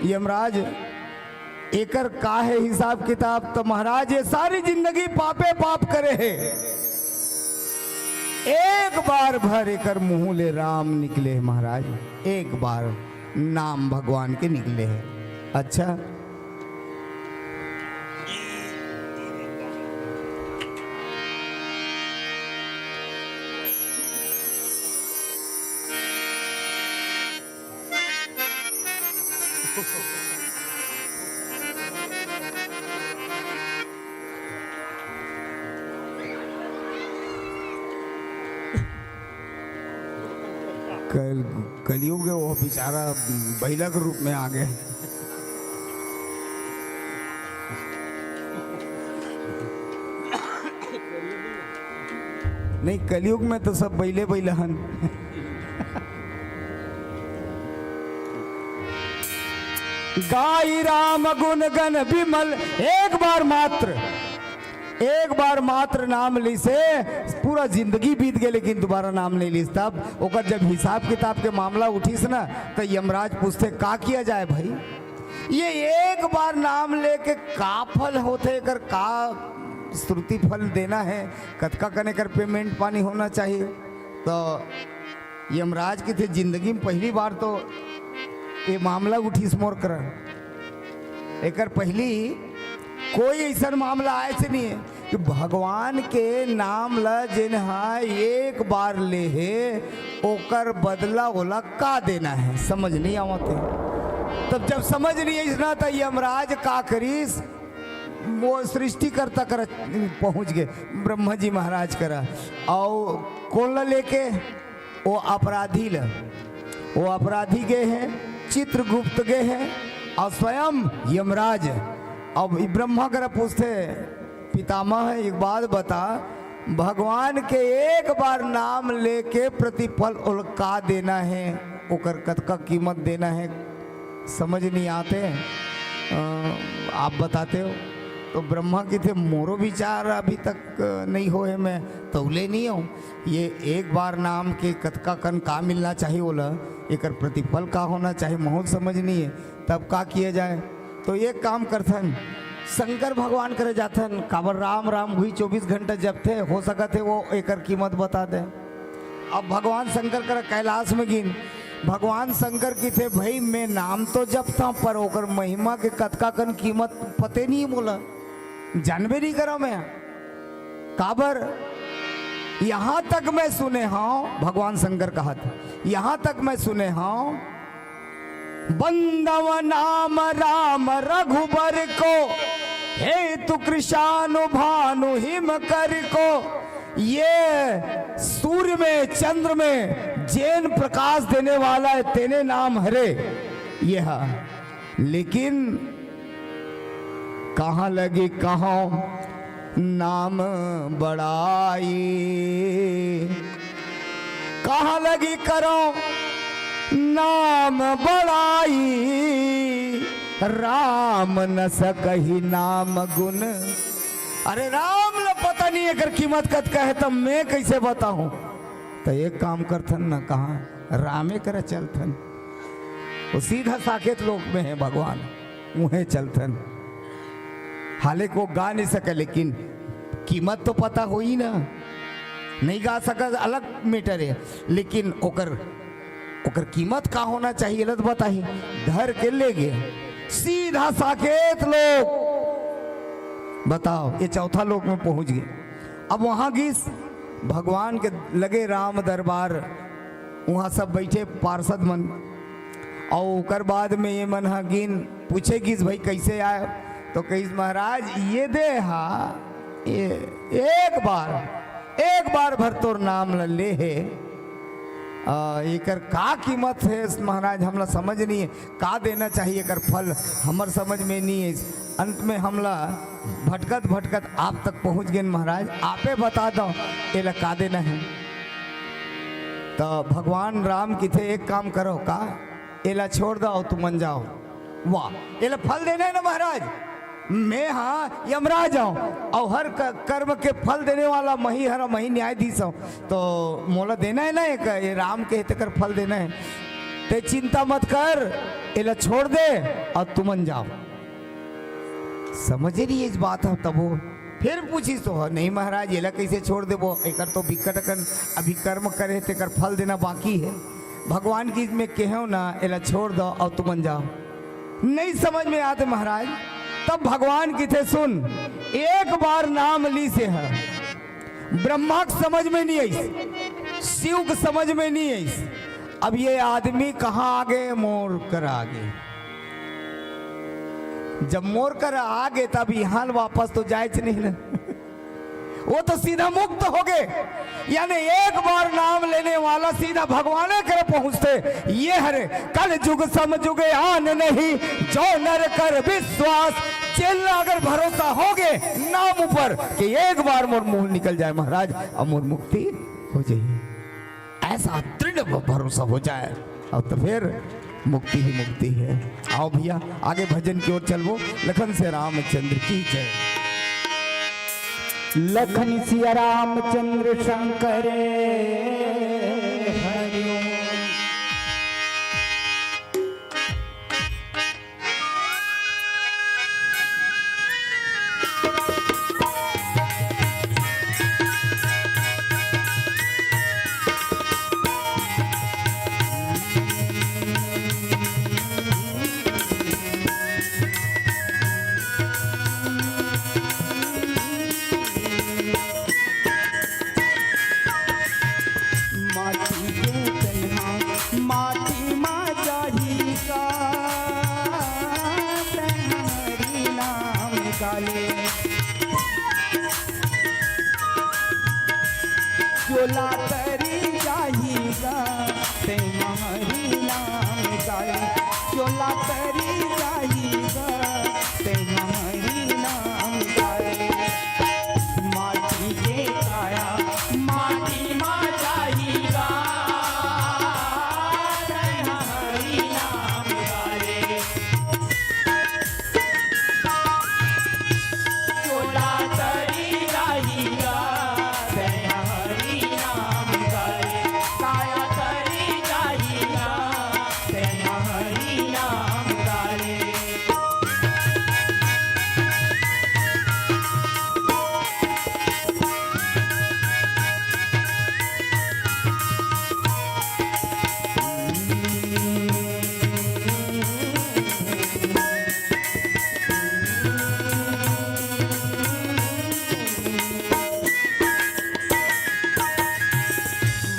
यमराज, एकर का हे हिसाब किताब? त महाराज, ये सारी जिंदगी पापे पाप करे हे, एक बार भर एकर मुंह ले राम निकले हे महाराज, एक बार नाम भगवान के निकले हे। अच्छा, कल, कलयुग हे, वो बेचारा बैला के रूप में आ गे। नहीं, कलयुग में तो सब बैले बैला हन। गाई राम गुण गण विमल, एक बार मात्र, एक बार मात्र नाम लिसे, पूरा जिंदगी बीत गे, लेकिन दोबारा नाम नहीं लिस। तब ओकर जब हिसाब किताब के मामला उठिस ना, त यमराज पूछथे, "का किया जाए भाई? ये एक बार नाम लेके का फल होथे, एकर का श्रुति फल देना हे, कतका कन एकर payment पानी होना चाहिए?" तो यमराज किथे, "जिंदगी में पहली बार तो ये मामला उठिस मोर करा, एकर पहली कोई ऐसा मामला आए से नहीं है कि भगवान के नाम ला जेन हा एक बार ले हे, ओकर बदला ओला का देना है, समझ नहीं आवत है।" तब जब समझ नहीं आइस ना, त यमराज का करिस, वो सृष्टिकर्ता करा पहुंच गे, ब्रह्मा जी महाराज करा। और कौन ला लेके? वो अपराधी ला। वो अपराधी गे हे चित्रगुप्त, गे हे और स्वयं यमराज। अब ई ब्रह्मा करा पूछथे, "पितामह, एक बात बता, भगवान के एक बार नाम लेके प्रतिफल ओला का देना है, ओकर कतका कीमत देना है, समझ नहीं आते, अ, आप बताते हो।" तो ब्रह्मा किथे, "मोरो विचार अभी तक नहीं होए, मैं तौले नहीं हूँ। ये एक बार नाम के कतका कन का मिलना चाहिए ओला, एकर प्रतिफल का होना चाहिए, महूँ समझ नहीं है, तब का किया जाए?" तो एक काम करथन, शंकर भगवान करे जाथन, काबर राम राम हुई चौबीस घंटा जपथे, हो सकत हे वो एकर कीमत बता दे। अब भगवान शंकर करा कैलाश में गिन, भगवान शंकर किथे, "भाई, मैं नाम तो जपता, पर ओकर महिमा के कतका कन कीमत पते नहीं मोला, जानबे नहीं करा मैं।" काबर, "यहाँ तक मैं सुने हूँ," भगवान शंकर कहत, "यहाँ तक मैं सुने हूँ, बंदव नाम राम रघुबर को, हेतु कृशानु भानु हिम कर को।" ये सूर्य में, चंद्र में जेन प्रकाश देने वाला है, तेने नाम हरे। यह, लेकिन कहाँ लगी कहो नाम बड़ाई, कहाँ लगी करो नाम बड़ाई, राम न सकही नाम गुण। अरे राम ला पता नहीं एकर कीमत कतका है, तब मैं कैसे बताऊं? तो एक काम करथन ना, कहाँ रामे करा चलथन, वो सीधा साकेत लोक में है भगवान, उहें चलथन। हाले को गा नहीं सके, लेकिन कीमत तो पता होही ना, नहीं गा सके, अलग matter है, लेकिन ओकर, ओकर कीमत का होना चाहिए, लत बताही, धर के ले गए सीधा साकेत लोक। बताओ, ये चौथा लोक में पहुंच गए। अब वहां गिस भगवान के लगे राम दरबार, वहां सब बैठे पार्षद मन, और ओकर बाद में ये मन ह गिन पूछे गिस, "भाई, कैसे आए?" तो कहिस, "महाराज, ये दे हा, ये एक बार, एक बार भर तोर नाम ल ले हे, अ, एकर का कीमत हे महाराज, हमला समझ नहीं हे, का देना चाहिए एकर फल, हमर समझ में नहीं हे। अंत में हमला भटकत भटकत आप तक पहुंच गेन महाराज, आपे बता दो एला का देना हे। त भगवान राम किथे, "एक काम करो का, एला छोड़ दो, तुमन जाओ।" वाह, एला फल देना हे ना महाराज, मैं हा यमराज हूँ अउ हर क-, कर्म के फल देने वाला मही हर मही न्यायाधीश हूँ, तो मोला देना हे ना एक, ये राम के हे तेकर फल देना हे। ते चिंता मत कर, एला छोड़ दे अउ तुमन जाओ। समझे नहीं इस बात ह तभो। फिर पूछिस तो, "नहीं महाराज, एला कैसे छोड़ देबो? एकर तो बिकट अकन अभी कर्म करे हे, तेकर फल देना बाकी हे।" भगवान की में कहेव ना, "एला छोड़ दो अउ तुमन जाओ।" नहीं समझ में आते महाराज। तब भगवान किथे, "सुन, एक बार नाम लीसे ह, ब्रह्मा के समझ में नहीं आइस, शिव के समझ में नहीं आइस, अब ये आदमी कहाँ आगे, मोर कर आगे।" जब मोर कर आगे, तब यहाँ वापस तो जायच नहीं ना। वो तो सीधा मुक्त हो गए, यानी एक बार नाम लेने वाला सीधा भगवाने करे पहुंचते। ये हरे कल जुग सम जुग आन नहीं, जो नर कर विश्वास। जेला अगर भरोसा हो गए नाम ऊपर कि एक बार मोर मुंह निकल जाए महाराज, अब मोर मुक्ति हो जाए, ऐसा दृढ़ भ-, भरोसा हो जाए, अब तो फिर मुक्ति ही मुक्ति हे। आओ भैया, आगे भजन की ओर चलबो। लखन से रामचंद्र की जय। लखन सिया रामचंद्र शंकर हरिओम। माटी के तन हा माटी मा जाही का, तन हरि नाम काले। चोला तरी जाही का, तन हरि नाम काले। चोला तरी जाही का, तन हरि नाम काले। माटी के काया माटी मा जाही गा, तैं हरि नाम गाले। चोला तरी जाही गा, तैं हरि नाम गाले। काया तरी जाही गा, तैं हरि नाम गाले।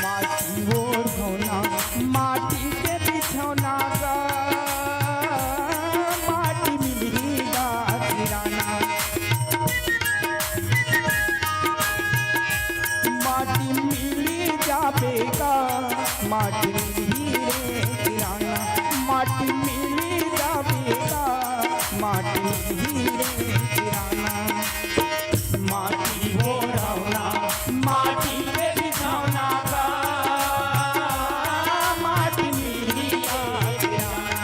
माटी ओढ़ौना, माटी के बिछौना गा, माटी मिलही गा किराना। माटी मिली जाबे गा, माटी मिलही रे किराना। माटी मिली जाबे गा, माटी मिलही रे किराना। माटी ओढ़ौना, माटी के बिछौना गा, माटी मिली गा किराना।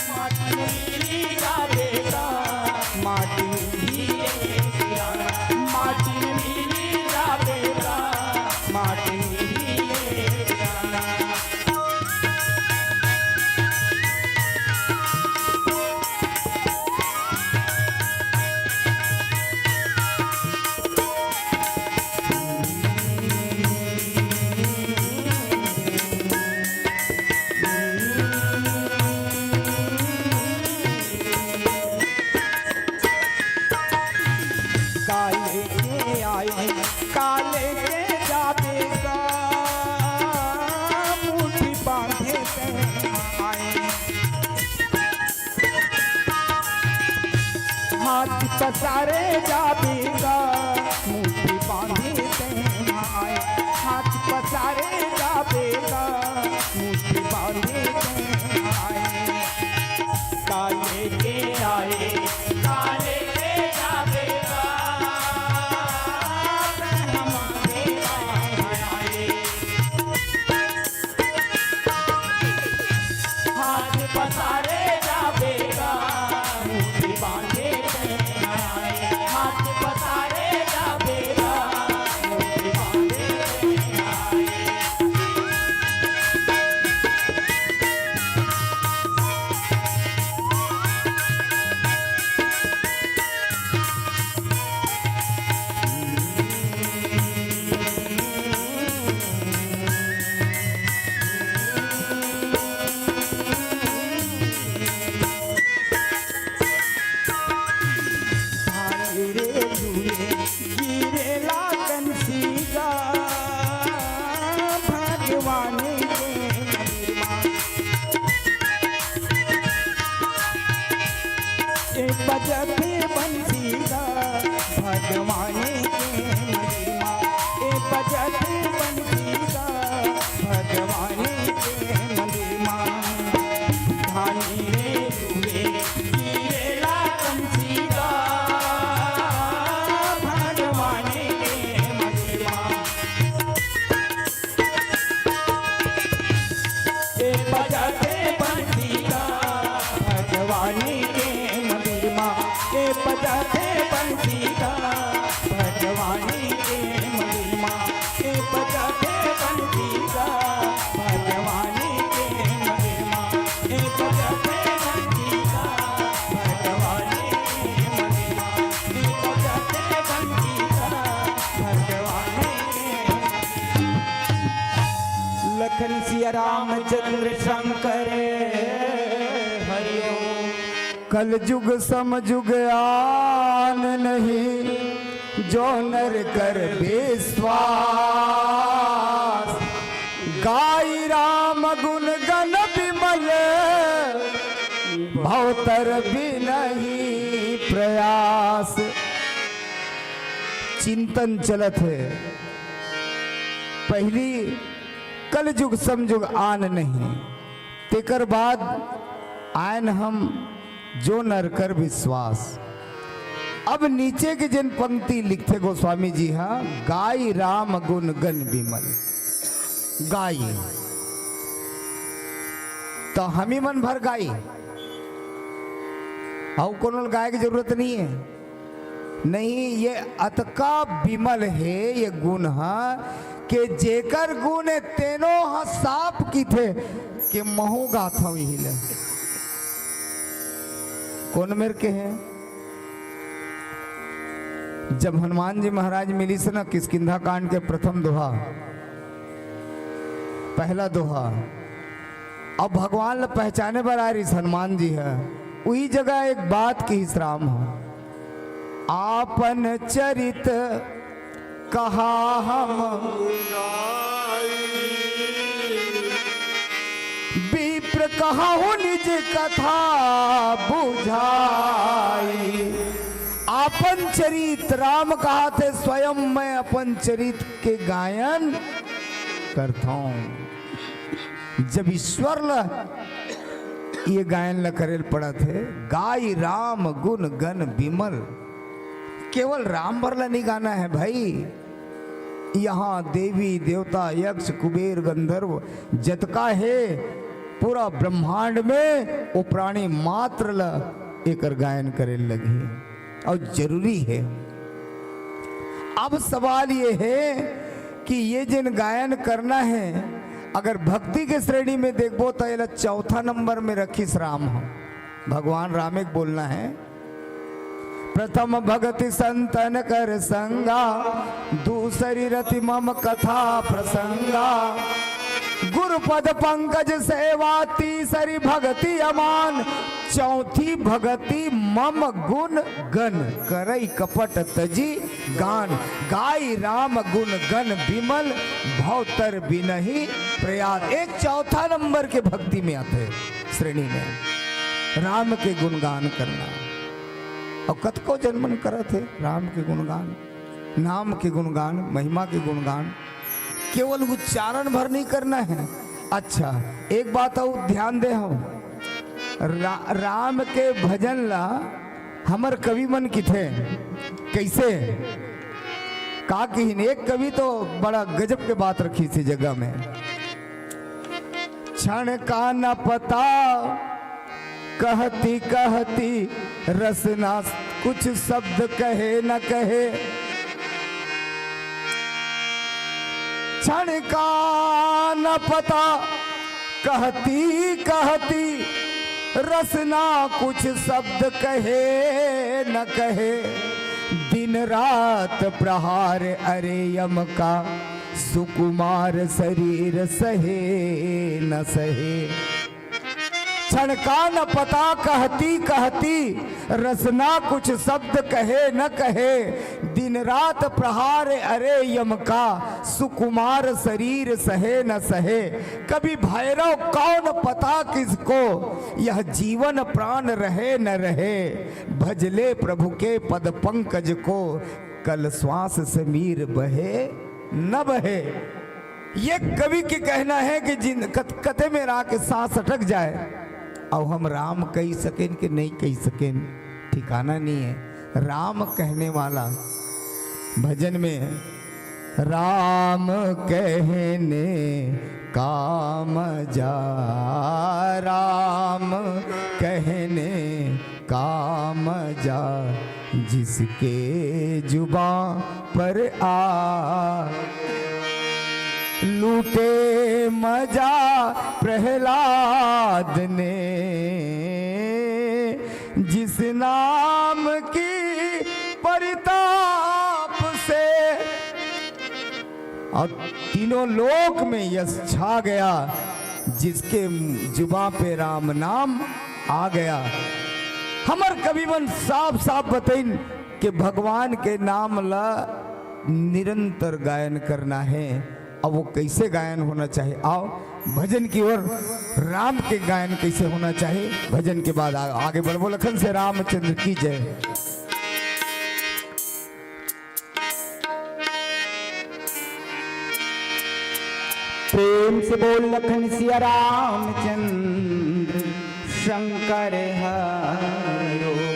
माटी मिली जाबे गा, माटी मिली रे किराना। माटी मिली जाबे गा, माटी मिली रे किराना। काले के आई, काले के जाबे गा, मुट्ठी बांधे तैं आए। हाथ पसारे जाबे गा, मुट्ठी बांधे तैं जथे बंसी गा भगवान के मंदिर मा, ए बजथे बंसी गा भगवान के मंदिर मा। धानी रे रुए गिरेला बंसी गा भगवान के मंदिर मा। ए बजाते बंसी गा भगवान के मंदिर मा, ए बजाते बंसी गा भगवान के मंदिर मा, ए बजाते बंसी गा भगवान के मंदिर मा, ए बजाते बंसी गा भगवान के मंदिर मा, ए बजाते बंसी गा भगवान के लखन सिया रामचंद्र शंकर हरिओम। कलजुग समजुग आन नहीं, जो नर कर विश्वास। गाई राम गुण गण विमल, भवतर बिनही प्रयास। चिंतन चलत हे, पहली कलजुग समजुग आन नहीं, तेकर बाद आयन हम जो नर कर विश्वास। अब नीचे के जेन पंक्ति लिखथे गोस्वामी जी हा, गाई राम गुण गण विमल। गाई तो हमी मन भर गाई, अउ कोनो ल गाय के जरूरत नहीं है। नहीं, ये अतका विमल हे ये गुण हा, के जेकर गुण हे तेनो हा साफ किथे के महू गाथव इही ले। कोन मेर के हे? जब हनुमान जी महाराज मिलिस न किष्किंधा कांड के प्रथम दोहा, पहला दोहा, अब भगवान ल पहचाने बर आय रिहिस हनुमान जी ह, उही जगह एक बात किहिस राम ह, आपन चरित कहा हम विप्र कहहु निज कथा बुझाई। आपन चरित, राम कहाथे, स्वयं मैं अपन चरित के गायन करथौं। जब ईश्वर ल ये गायन ल करे ल पड़त हे, गाई राम गुण गण विमल। केवल राम बर ल नहीं गाना है भाई, यहाँ देवी देवता यक्ष कुबेर गंधर्व जतका हे पूरा ब्रह्मांड में, वो प्राणी मात्र ल एकर गायन करे लगही। अउ जरूरी हे। अब सवाल ये हे कि ये जेन गायन करना हे, अगर भक्ति के श्रेणी में देखबो त एला चौथा नंबर में रखिस राम ह। भगवान राम एक बोलना हे, प्रथम भगति संतन कर संगा, दूसरी रति मम कथा प्रसंगा। गुरु पद पंकज सेवा, तीसरी भगति अमान, चौथी भगति मम गुण गण। करई कपट तजी गान, गाई राम गुण गण विमल, भवतर बिनही प्रयास। ये चौथा नंबर के भक्ति में आथे श्रेणी में, राम के गुणगान करना। अउ कतको जन मन करत हे राम के गुणगान, नाम के गुणगान, महिमा के गुणगान, केवल उच्चारण भर नहीं करना हे। अच्छा, एक बात अउ ध्यान दे हम, रा-, राम के भजन ला हमर कवि मन किथे, कैसे, का किहिन? एक कवि तो बड़ा गजब के बात रखिस जगह में, क्षण का न पता, कहती कहती रसना, कुछ शब्द कहे न कहे। क्षण का न पता, कहती कहती रसना, कुछ शब्द कहे न कहे। दिन रात प्रहार अरे यम का, सुकुमार शरीर सहे न सहे। छनका न पता कहती कहती, रसना कुछ शब्द कहे न कहे। दिन रात प्रहार अरे यम का, सुकुमार शरीर सहे न सहे। कवि भैरव कौन पता किसको, यह जीवन प्राण रहे न रहे। भजले प्रभु के पद पंकज को, कल श्वास समीर बहे न बहे। ये कवि के कहना है कि जिन कत-, कते मेरा के सांस अटक जाए, अउ हम राम कहि सकेन कि नहीं कहि सकेन, ठिकाना नहीं है। राम कहने वाला भजन में, राम कहने काम जा, राम कहने काम जा, जिसके जुबां पर आ। लूटे मजा प्रहलाद ने, जिस नाम की परिताप से। और तीनों लोक में यश छा गया, जिसके जुबां पे राम नाम आ गया। हमर कवि मन साफ साफ बतइन कि भगवान के नाम ला निरंतर गायन करना है। अब वो कैसे गायन होना चाहिए? आओ भजन की ओर, राम के गायन कैसे होना चाहिए, भजन के बाद आ-, आगे बढ़बो। लखन से रामचंद्र की जय। प्रेम से बोल लखन सिया रामचंद्र शंकर हरो।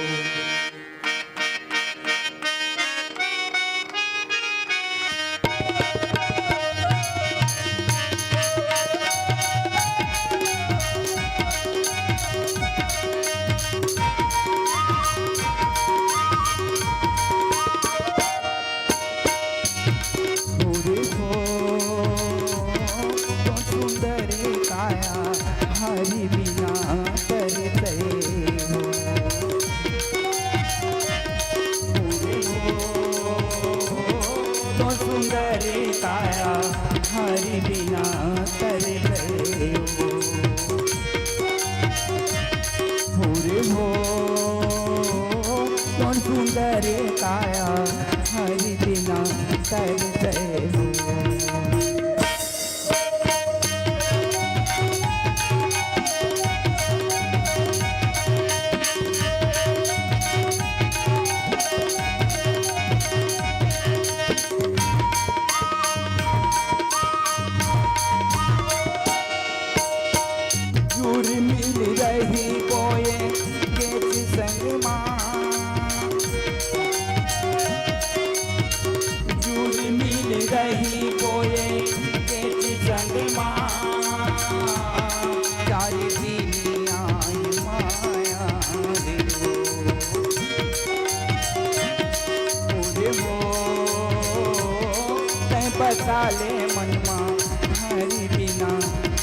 सुंदर काया हरि बिना तरते हो। तो सुंदर काया हरि बिना तरते हो। हो रे हो, तो सुंदर काया हरि बिना तरते हो। जुर मिल रही बोए केच संग मा। जुर मिल रही बोए केच संग मा। चार दिन आई माया रे। पूरे हो तै बसा ले मन मा। हरि बिना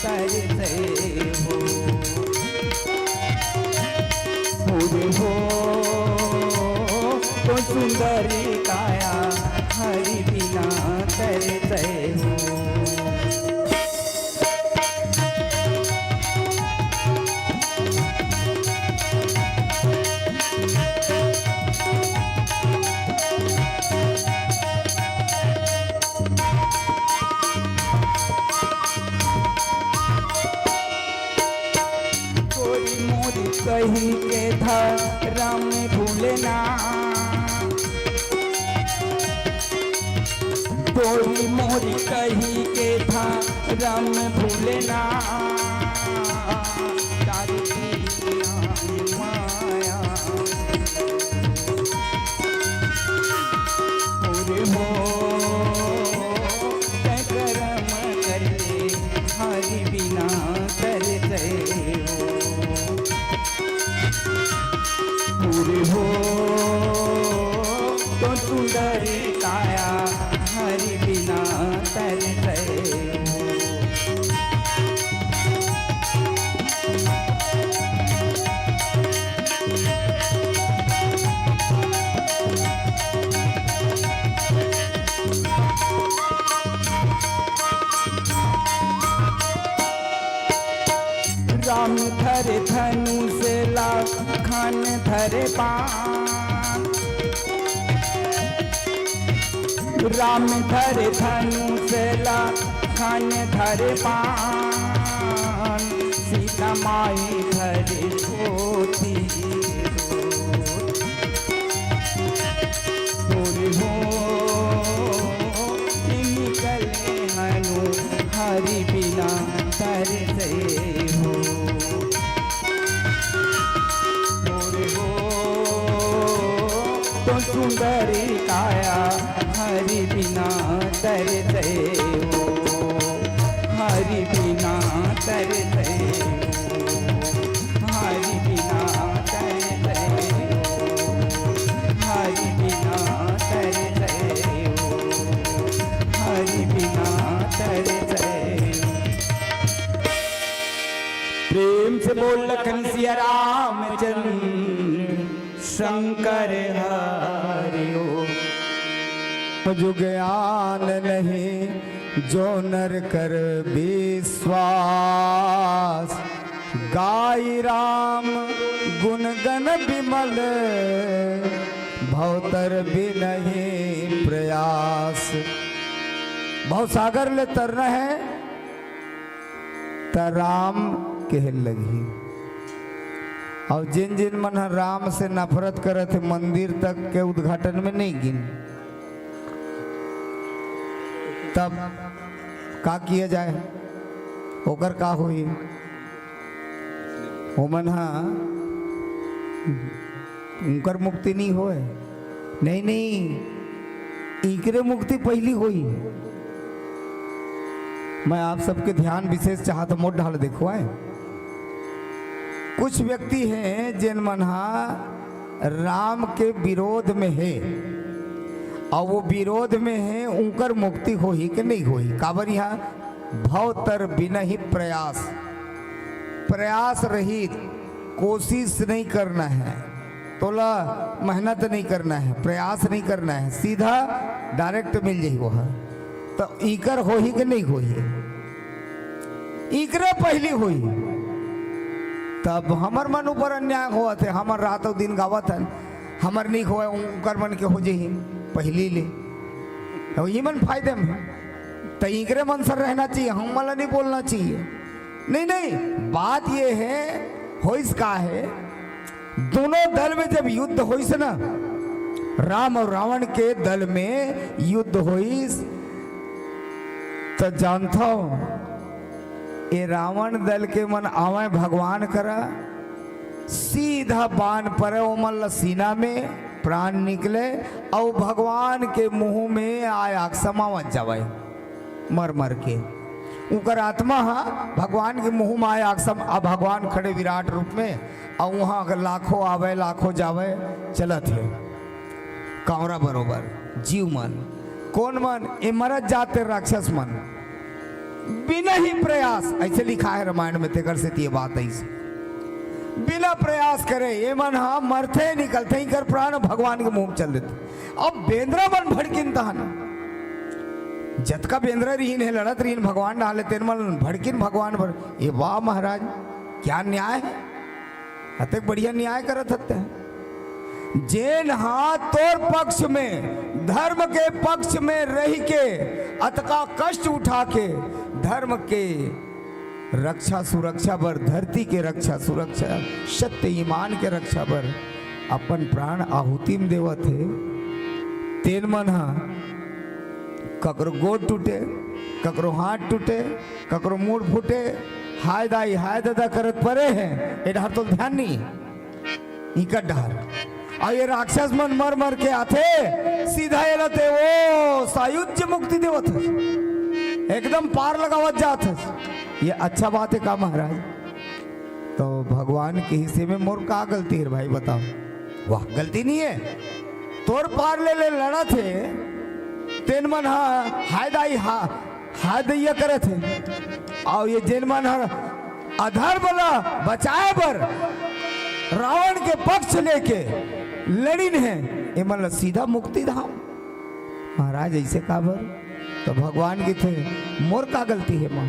तरते हो। हो रे हो, तो सुंदर काया हरि बिना तरते हो। तोरी मोरी कही के धरम भूलना। तोरी मोरी कही के धरम भूलना। तारी माया। हो रे हो, तै करम करले, हरि बिना तरते हो। हो रे हो, तो सुंदर काया, हरि बिना तरते हो। राम धरे धनुष ला, खन धरे बाण। राम धरे धनुष ला, खन धरे बाण। सीता माई धरे ज्योति। तोर हो निकले हनु, हरि बिना तरसै हो। तोर हो तो सुंदर काया, हरि बिना तरसै हो। हरि बिना तरसै हो। हरि बिना तरसै हो। हरि बिना तरसै हो। हरि बिना तरसै हो। प्रेम से बोल लखन सिया रामचंद्र शंकर हरि हो। जो ज्ञान नहीं जो नर कर विश्वास, गाई राम गुण गण विमल, भवतर बिनहि प्रयास। भवसागर ले तरना है, त राम कहे लगही। अउ जिन जिन मन ह राम से नफरत करत हे, मंदिर तक के उद्घाटन में नहीं गिन। तब का किया जाए, ओकर का होही? ओमन ह, उनकर मुक्ति नहीं होए। नहीं, नहीं, इकरे मुक्ति पहली होई। मैं आप सबके ध्यान विशेष चाहत, मोर ढाल देखवाए। कुछ व्यक्ति हैं, जिन मन हा राम के विरोध में है, और वो विरोध में है, उनकर मुक्ति होही कि नहीं होही? काबर यहाँ भव तर बिनहि प्रयास, प्रयास रहित, कोशिश नहीं करना है, तोला मेहनत नहीं करना है, प्रयास नहीं करना है, सीधा direct मिल जाही वो ह। तो इकर होही कि नहीं होही? इकरे पहली होही। तब हमर मन ऊपर अन्याय होवत हे, हमर रातों दिन गावत हन, हमर नहीं होए, उनकर मन के हो जाही पहली ले, तो ये मन फायदे में। तो इकरे मन सर रहना चाहिए, हम वाला नहीं बोलना चाहिए। नहीं, नहीं, बात ये है, होइस का है, दोनों दल में जब युद्ध होइस ना, राम और रावण के दल में युद्ध होइस, तो जानथव, ये रावण दल के मन आवय भगवान करा, सीधा बाण परे, ओमन ल सीना में प्राण निकले, अउ भगवान के मुंह में आय आग समावत जावय। मर मर के। उकर आत्मा हा भगवान के मुंह में आय आग सम-, अब भगवान खड़े विराट रूप में, अउ वहां लाखों आवे, लाखों जावे, चलत हे। कांवरा बरोबर, जीव मन, कोन मन? ए मरत जाते राक्षस मन। बिनहि प्रयास, ऐसे लिखा है रामायण में, तेकर से ये बात ऐसे। बिना प्रयास करे, ये मन हा मरथे, निकलथे, इकर प्राण भगवान के मुंह में चल देथे। अब बेंदरा मन भड़किन तहन, जतका बेंदरा रिहिन हे, लड़त रिहिन भगवान डाले, तेन मन भड़किन भगवान भर। ये वाह महाराज, क्या न्याय है, अतेक बढ़िया न्याय करत हते। जेन हा तोर पक्ष में, धर्म के पक्ष में रहि के, अतका कष्ट उठा के, धर्म के रक्षा सुरक्षा बर, धरती के रक्षा सुरक्षा, सत्य ईमान के रक्षा बर अपन प्राण आहुति म देवत हे, तेन मन ह ककरो गोड़ टूटे, ककरो हाथ टूटे, ककरो मुड़ फूटे, हाय दाई, हाय ददा करत परे हे। ए डहर तो ध्यान नहीं हे। इकर डहर। अउ ये राक्षस मन मर मर के आथे, सीधा एला ते ओ सायुज्य मुक्ति देवत हस, एकदम पार लगावत जात हस। ये अच्छा बात हे का महाराज? तो भगवान के हिस्से में मोर का गलती हे भाई, बताओ? वाह, गलती नहीं हे। तोर पार ले ले लड़त हे, तेन मन हा हाय दाई हा हाथ दैया करत हे। अउ ये जेन मन हर अधर्म ला बचाए बर रावण के पक्ष लेके लड़िन हे, ए मन ला सीधा मुक्ति धाम। महाराज, ऐसे काबर? तो भगवान कथे, मोर का गलती हे माँ?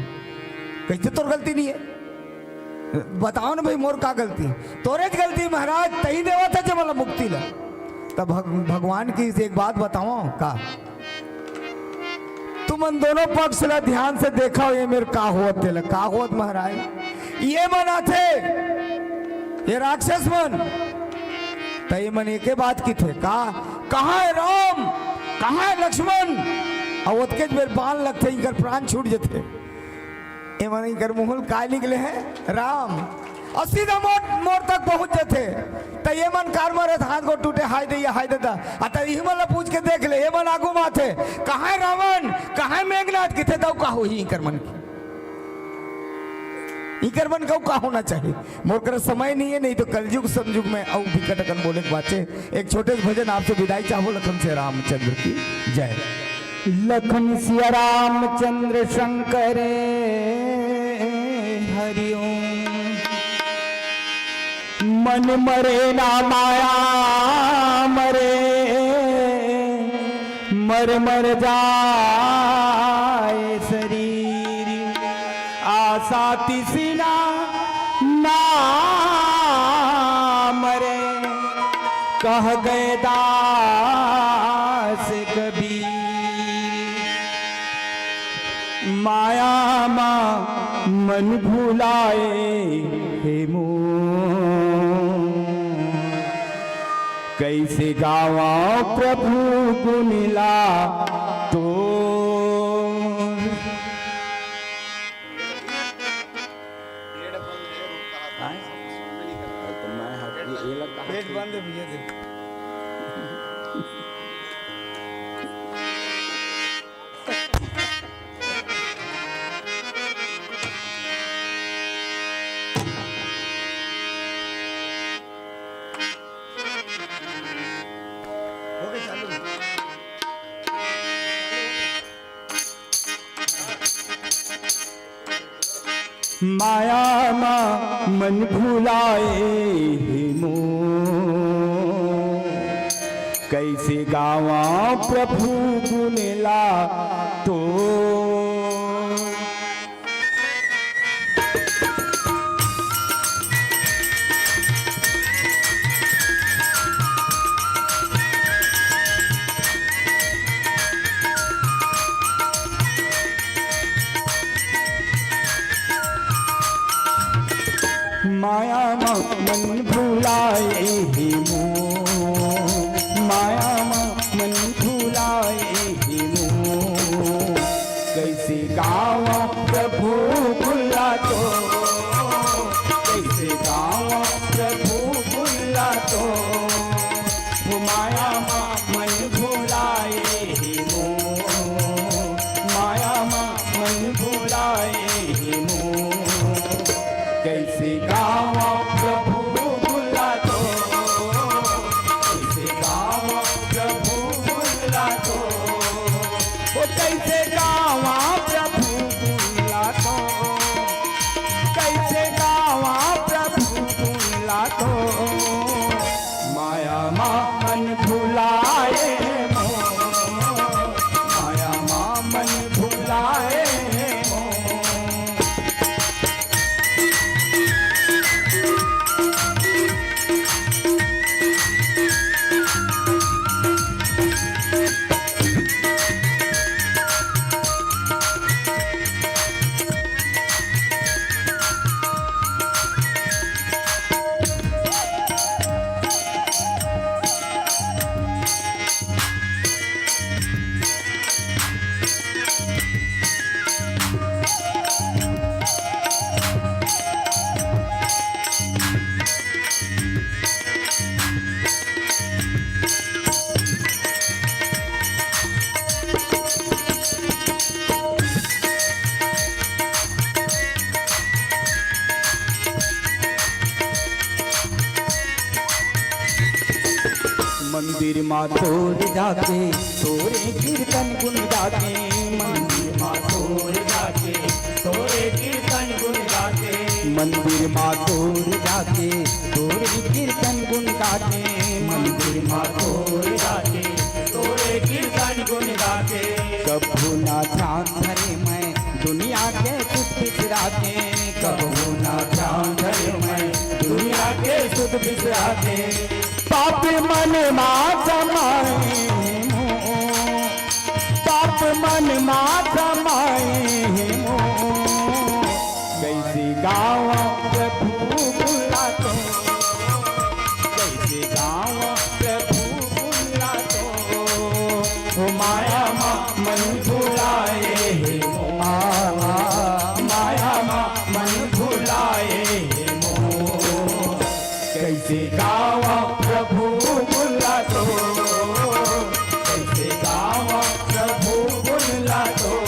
कैसे तोर गलती नहीं हे? बताओ ना भाई, मोर का गलती? तोरेच गलती महाराज, तहीं देवत हे जे मोला मुक्ति ला। तब भग-, भगवान कहिस एक बात बतावंव का? तुमन दोनों पक्ष ला ध्यान से देखव, ये मेर का होवत तेला, का होवत महाराज? ये मन आथे, ये राक्षस मन, त ये मन एके बात किथे का, "कहाँ हे राम, कहाँ हे लक्ष्मण?" अउ ओतकेच बेर बाण लगथे, इनकर प्राण छूट जथे। ए मन इनकर मुँह ले काय निकले हे? राम। अउ सीधा मोर, मोर तक पहुँच जथे। त ये मन कार मारत, हाथ गोड़ टूटे, "हाय दैया, हाय ददा।" आ त इही मन ला पूछ के देख ले, ये मन आगू म आथे, "कहाँ हे रावण? कहाँ हे मेघनाथ?" किथे तउ का होही इनकर मन के? इनकर मन के अउ का होना चाहिए? मोर करा समय नहीं हे, नहीं तो कलयुग संयुग में अउ भी कटकन बोले के बाचे। एक छोटे से भजन आपसे विदाई चाहबो, लखन सिया रामचंद्र की जय। लखन सिया रामचंद्र शंकर हरिओम। मन मरे ना माया मरे, मर मर जाए शरीर। आसा तिसी ना, ना मरे, कह गए दास कबीर। माया मा मन भुलाए हे मोर, कइसे गावंव प्रभु गुन ला तोर। पेट बंद हे भैया, देखो। माया मा मन भुलाए हे मोर, कइसे गावंव प्रभु गुन ला तोर। माया मा मन भुलाए हे मोर, माया मा मन भुलाए हे मोर। कइसे गावंव प्रभु गुन ला तोर, कइसे गावंव प्रभु गुन ला तोर। ओ माया मा मन भुलाए हे मोर, माया मा मन भुलाए हे मोर। कइसे गावंव प्रभु गुन ला तोर, कइसे गावंव प्रभु गुन ला तोर। ओ कइसे गावंव प्रभु गुन ला तोर, कइसे गावंव प्रभु गुन ला तोर। माया मा मन भुलाए मोर, माया मा मन भुलाए मोर। मंदिर मा तोर जाके, तोरे कीर्तन गुन गाके। मंदिर मा तोर जाके, तोरे कीर्तन गुन गाके। मंदिर मा तोर जाके, तोरे कीर्तन गुन गाके। मंदिर मा तोर जाके, तोरे कीर्तन गुन गाके। कभू ना ध्यान धरे मैं दुनिया के सुख बिसराते, कबहू ना ध्यान धरे मैं दुनिया के सुख बिसराते। पाप मन मा समाए मोर, पाप मन मा समाए मोर। कैसे गावं प्रभु गुण ला तोर, कैसे गावं प्रभु गुण ला तोर। ओ माया मा मन भुलाए हे मोर, माया मा मन भुलाए हे मोर। कैसे गावं प्रभु गुण ला तोर, कैसे गावं प्रभु गुण ला तोर।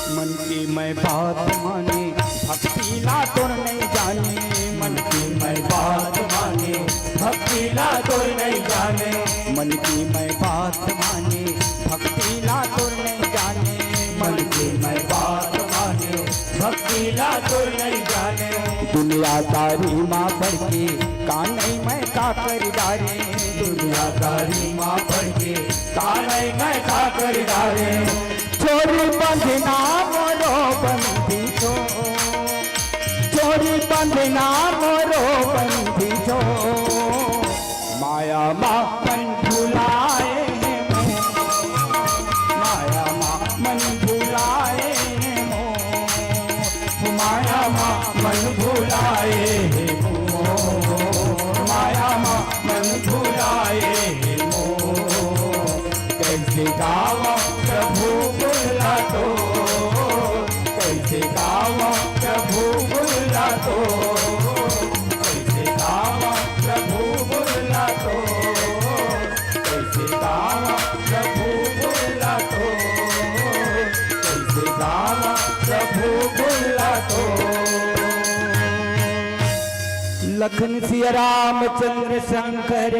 मन के मैं बात माने, भक्ति ला तोर नहीं जाने। मन के मैं बात माने, भक्ति ला तोर नहीं जाने। मन के मैं बात माने, भक्ति ला तोर नहीं जाने। मन के मैं बात माने, भक्ति ला तोर नहीं जाने। दुनियादारी मा पड़ के का नहीं मैं का कर डारे। दुनियादारी मा पड़ के का नहीं मैं का कर डारे। चोरी बंधना मोरो बंदी छोड़, चोरी बंधना मोरो बंदी छोड़। माया मा मन भुलाए हे मोर, माया मा मन भुलाए हे मोर। माया मा मन भुलाए हे मोर, माया मा मन भुलाए हे मोर। कैसे गावं प्रभु गुण ला तोर, कैसे गावं प्रभु गुण ला तोर, कैसे गावं प्रभु गुण ला तोर, कैसे गावं प्रभु गुण ला तोर, कैसे गावं प्रभु गुण ला तोर। लखन सिया रामचंद्र शंकर।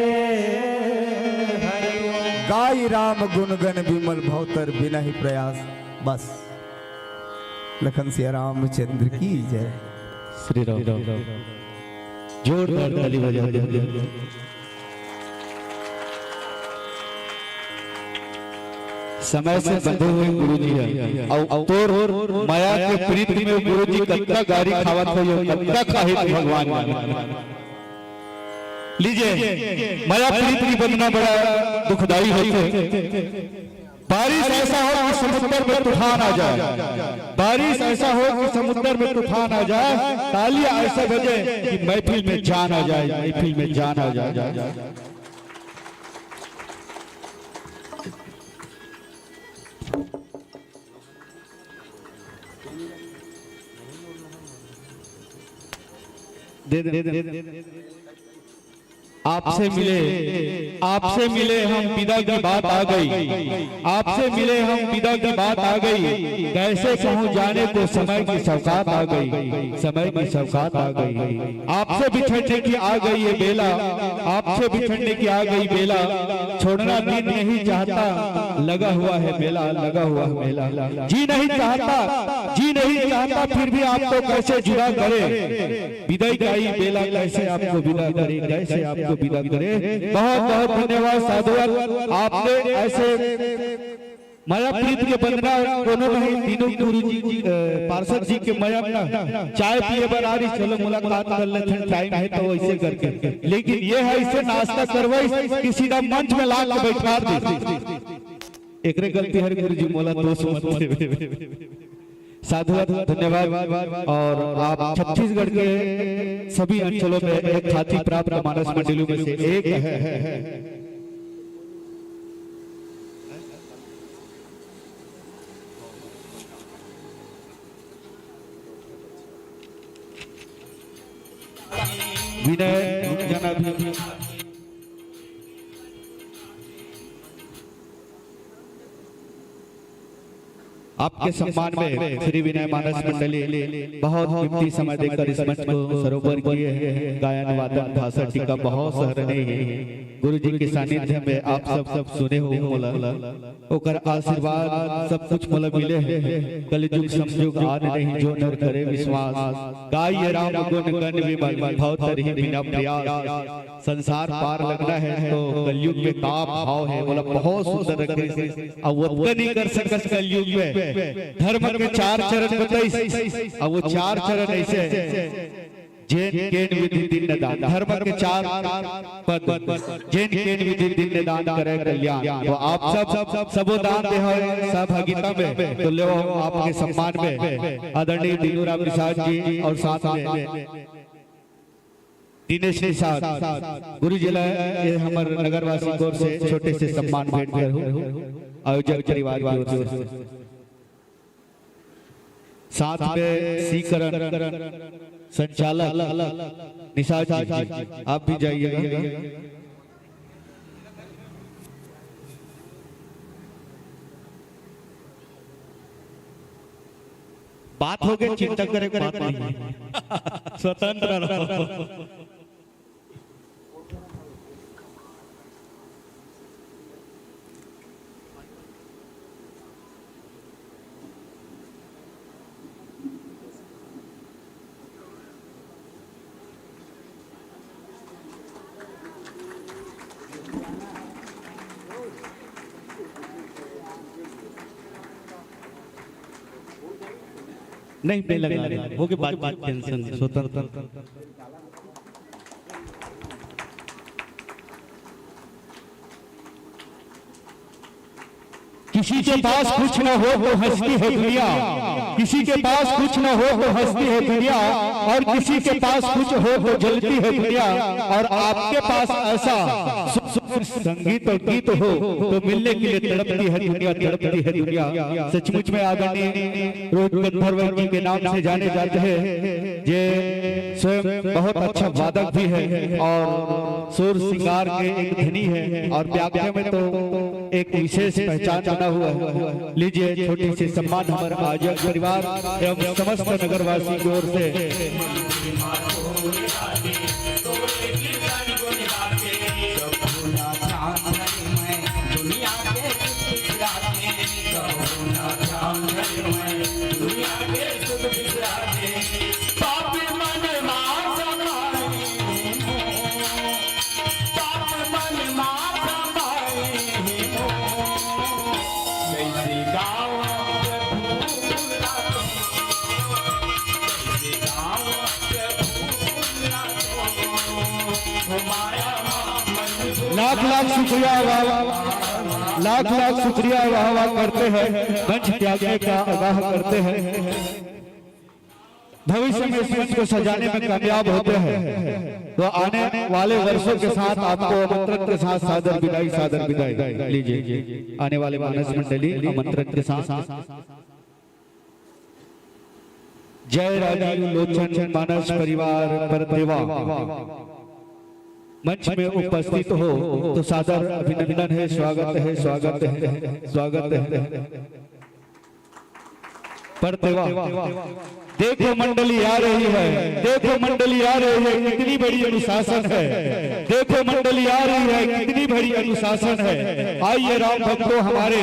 गाई राम गुण गण विमल भवतर बिनहि प्रयास। बस। लखन सिया रामचंद्र की जय। श्री राम। जोरदार ताली बजा दे। समय से बंधे हुए गुरु जी हैं। अउ, अउ तोर माया के प्रीत में गुरु जी कतका गारी खावत हो, यो कतका खाही तो भगवान जाने। लीजिए, माया प्रीत की बंधना बड़ा दुखदाई होती है। बारिश ऐसा हो कि समुद्र में तूफान आ जाए, बारिश ऐसा हो कि समुद्र में तूफान आ जाए, तालियां ऐसे बजे कि महफिल में जान आ जाए, महफिल में जान आ जाए। दे दे, दे दे। आपसे मिले, आपसे मिले हम, विदा की बात आ गई। आपसे मिले हम, विदा की बात आ गई। कैसे कहूँ जाने को समय की सौगात आ गई, समय की सौगात आ गई। आपसे बिछड़ने की आ गई ये बेला, आपसे बिछड़ने की आ गई बेला। छोड़ना दिल नहीं चाहता, लगा हुआ है मेला, लगा हुआ है मेला। जी नहीं चाहता, जी नहीं चाहता, फिर भी आपको कैसे जुदा करे। विदाई का ये बेला, कैसे आपको विदा करे, कैसे आपको विदा करे। बहुत बहुत धन्यवाद साधुवाद, आपने ऐसे माया प्रीत के बंधना कोनो नहीं, तीनों गुरु जी, अ, पार्षद जी के माया ना चाय पिए बर आ रही, चलो मुलाकात कर लेते हैं, टाइम है तो ऐसे करके। लेकिन ये है, इसे नाश्ता करवाई, किसी का मंच में ला के बैठा दे। एकरे गलती हर गुरु जी, मोला दोष मत देवे। साधुवाद, धन्यवाद। और आप छत्तीसगढ़ के सभी अंचलों में एक ख्याति प्राप्त मानस मंडलियों में से एक है। विनय, रुक जाना भी। आपके सम्मान में श्री विनय मानस मंडली बहुत कीमती समय देकर इस मंच को सरोवर किए हैं। गायन, वादन, भाषण, टीका बहुत सराहनीय है। गुरु जी के सानिध्य में आप सब, सब सुने हो मोला, ओकर आशीर्वाद सब कुछ मोला मिले है। कलयुग समयुग आन नहीं, जो नर करे विश्वास। गाय राम गुण गण विमल, भव तरहि बिना प्रयास। संसार पार लगना है तो कलयुग में का भाव है, बोला बहुत सुंदर रखे। अब वो तो नहीं कर सकत कलयुग में। धर्म के चार चरण बताइस, अब वो चार चरण ऐसे हैं, जेन केन विधि दीन दान, धर्म के चार पद, जेन केन विधि दीन दान करे कल्याण। तो आप सब सबो दान दे हो सहभागिता में, तो ले आपके सम्मान में आदरणीय दीनू राम निषाद जी और साथ में दिनेश निषाद गुरु जी ला ये हमर नगरवासी की ओर से छोटे से सम्मान भेंट कर हो आयोजक परिवार की ओर से। साथ में सीकरण संचालक निषाद जी, आप भी जाइएगा। बात हो गई, चिंता करे के बात नहीं है। स्वतंत्र रहो। नहीं, मैं लगा रहा हूँ। हो गए बात, बात टेंशन, स्वतंत्र। किसी के पास कुछ न हो तो हंसती है दुनिया, किसी के पास कुछ न हो तो हंसती है दुनिया, और किसी के पास कुछ हो तो जलती है दुनिया। और आपके पास ऐसा सु-, सु-, संगीत और गीत हो तो मिलने के लिए तड़पती है दुनिया, तड़पती है दुनिया। सचमुच में आदरणीय रोहित गंधर्व जी के नाम से जाने जाते हैं, जे स्वयं बहुत अच्छा वादक भी है और सुर श्रृंगार के एक धनी है और व्याख्या में तो एक विशेष पहचान बना हुआ है। लीजिए, छोटी सी सम्मान हमारे आयोजक परिवार एवं समस्त नगरवासी की ओर से। लाख लाख शुक्रिया, लाख लाख शुक्रिया, वाह वाह करते हैं, मंच त्यागने का आगाह करते हैं। भविष्य में इस मंच को सजाने में कामयाब होते हैं तो आने वाले वर्षों के साथ आपको आमंत्रण के साथ सादर विदाई, सादर विदाई। लीजिए, आने वाले मानस मंडली आमंत्रण के साथ। जय राजीव लोचन मानस परिवार परतेवा मंच में उपस्थित हो तो सादर अभिनंदन है, स्वागत है, स्वागत है, स्वागत है। परतेवा, देखो मंडली आ रही है, देखो मंडली आ रही है, कितनी बड़ी अनुशासन है। देखो मंडली आ रही है, कितनी बड़ी अनुशासन है। आइए राम भक्तों हमारे,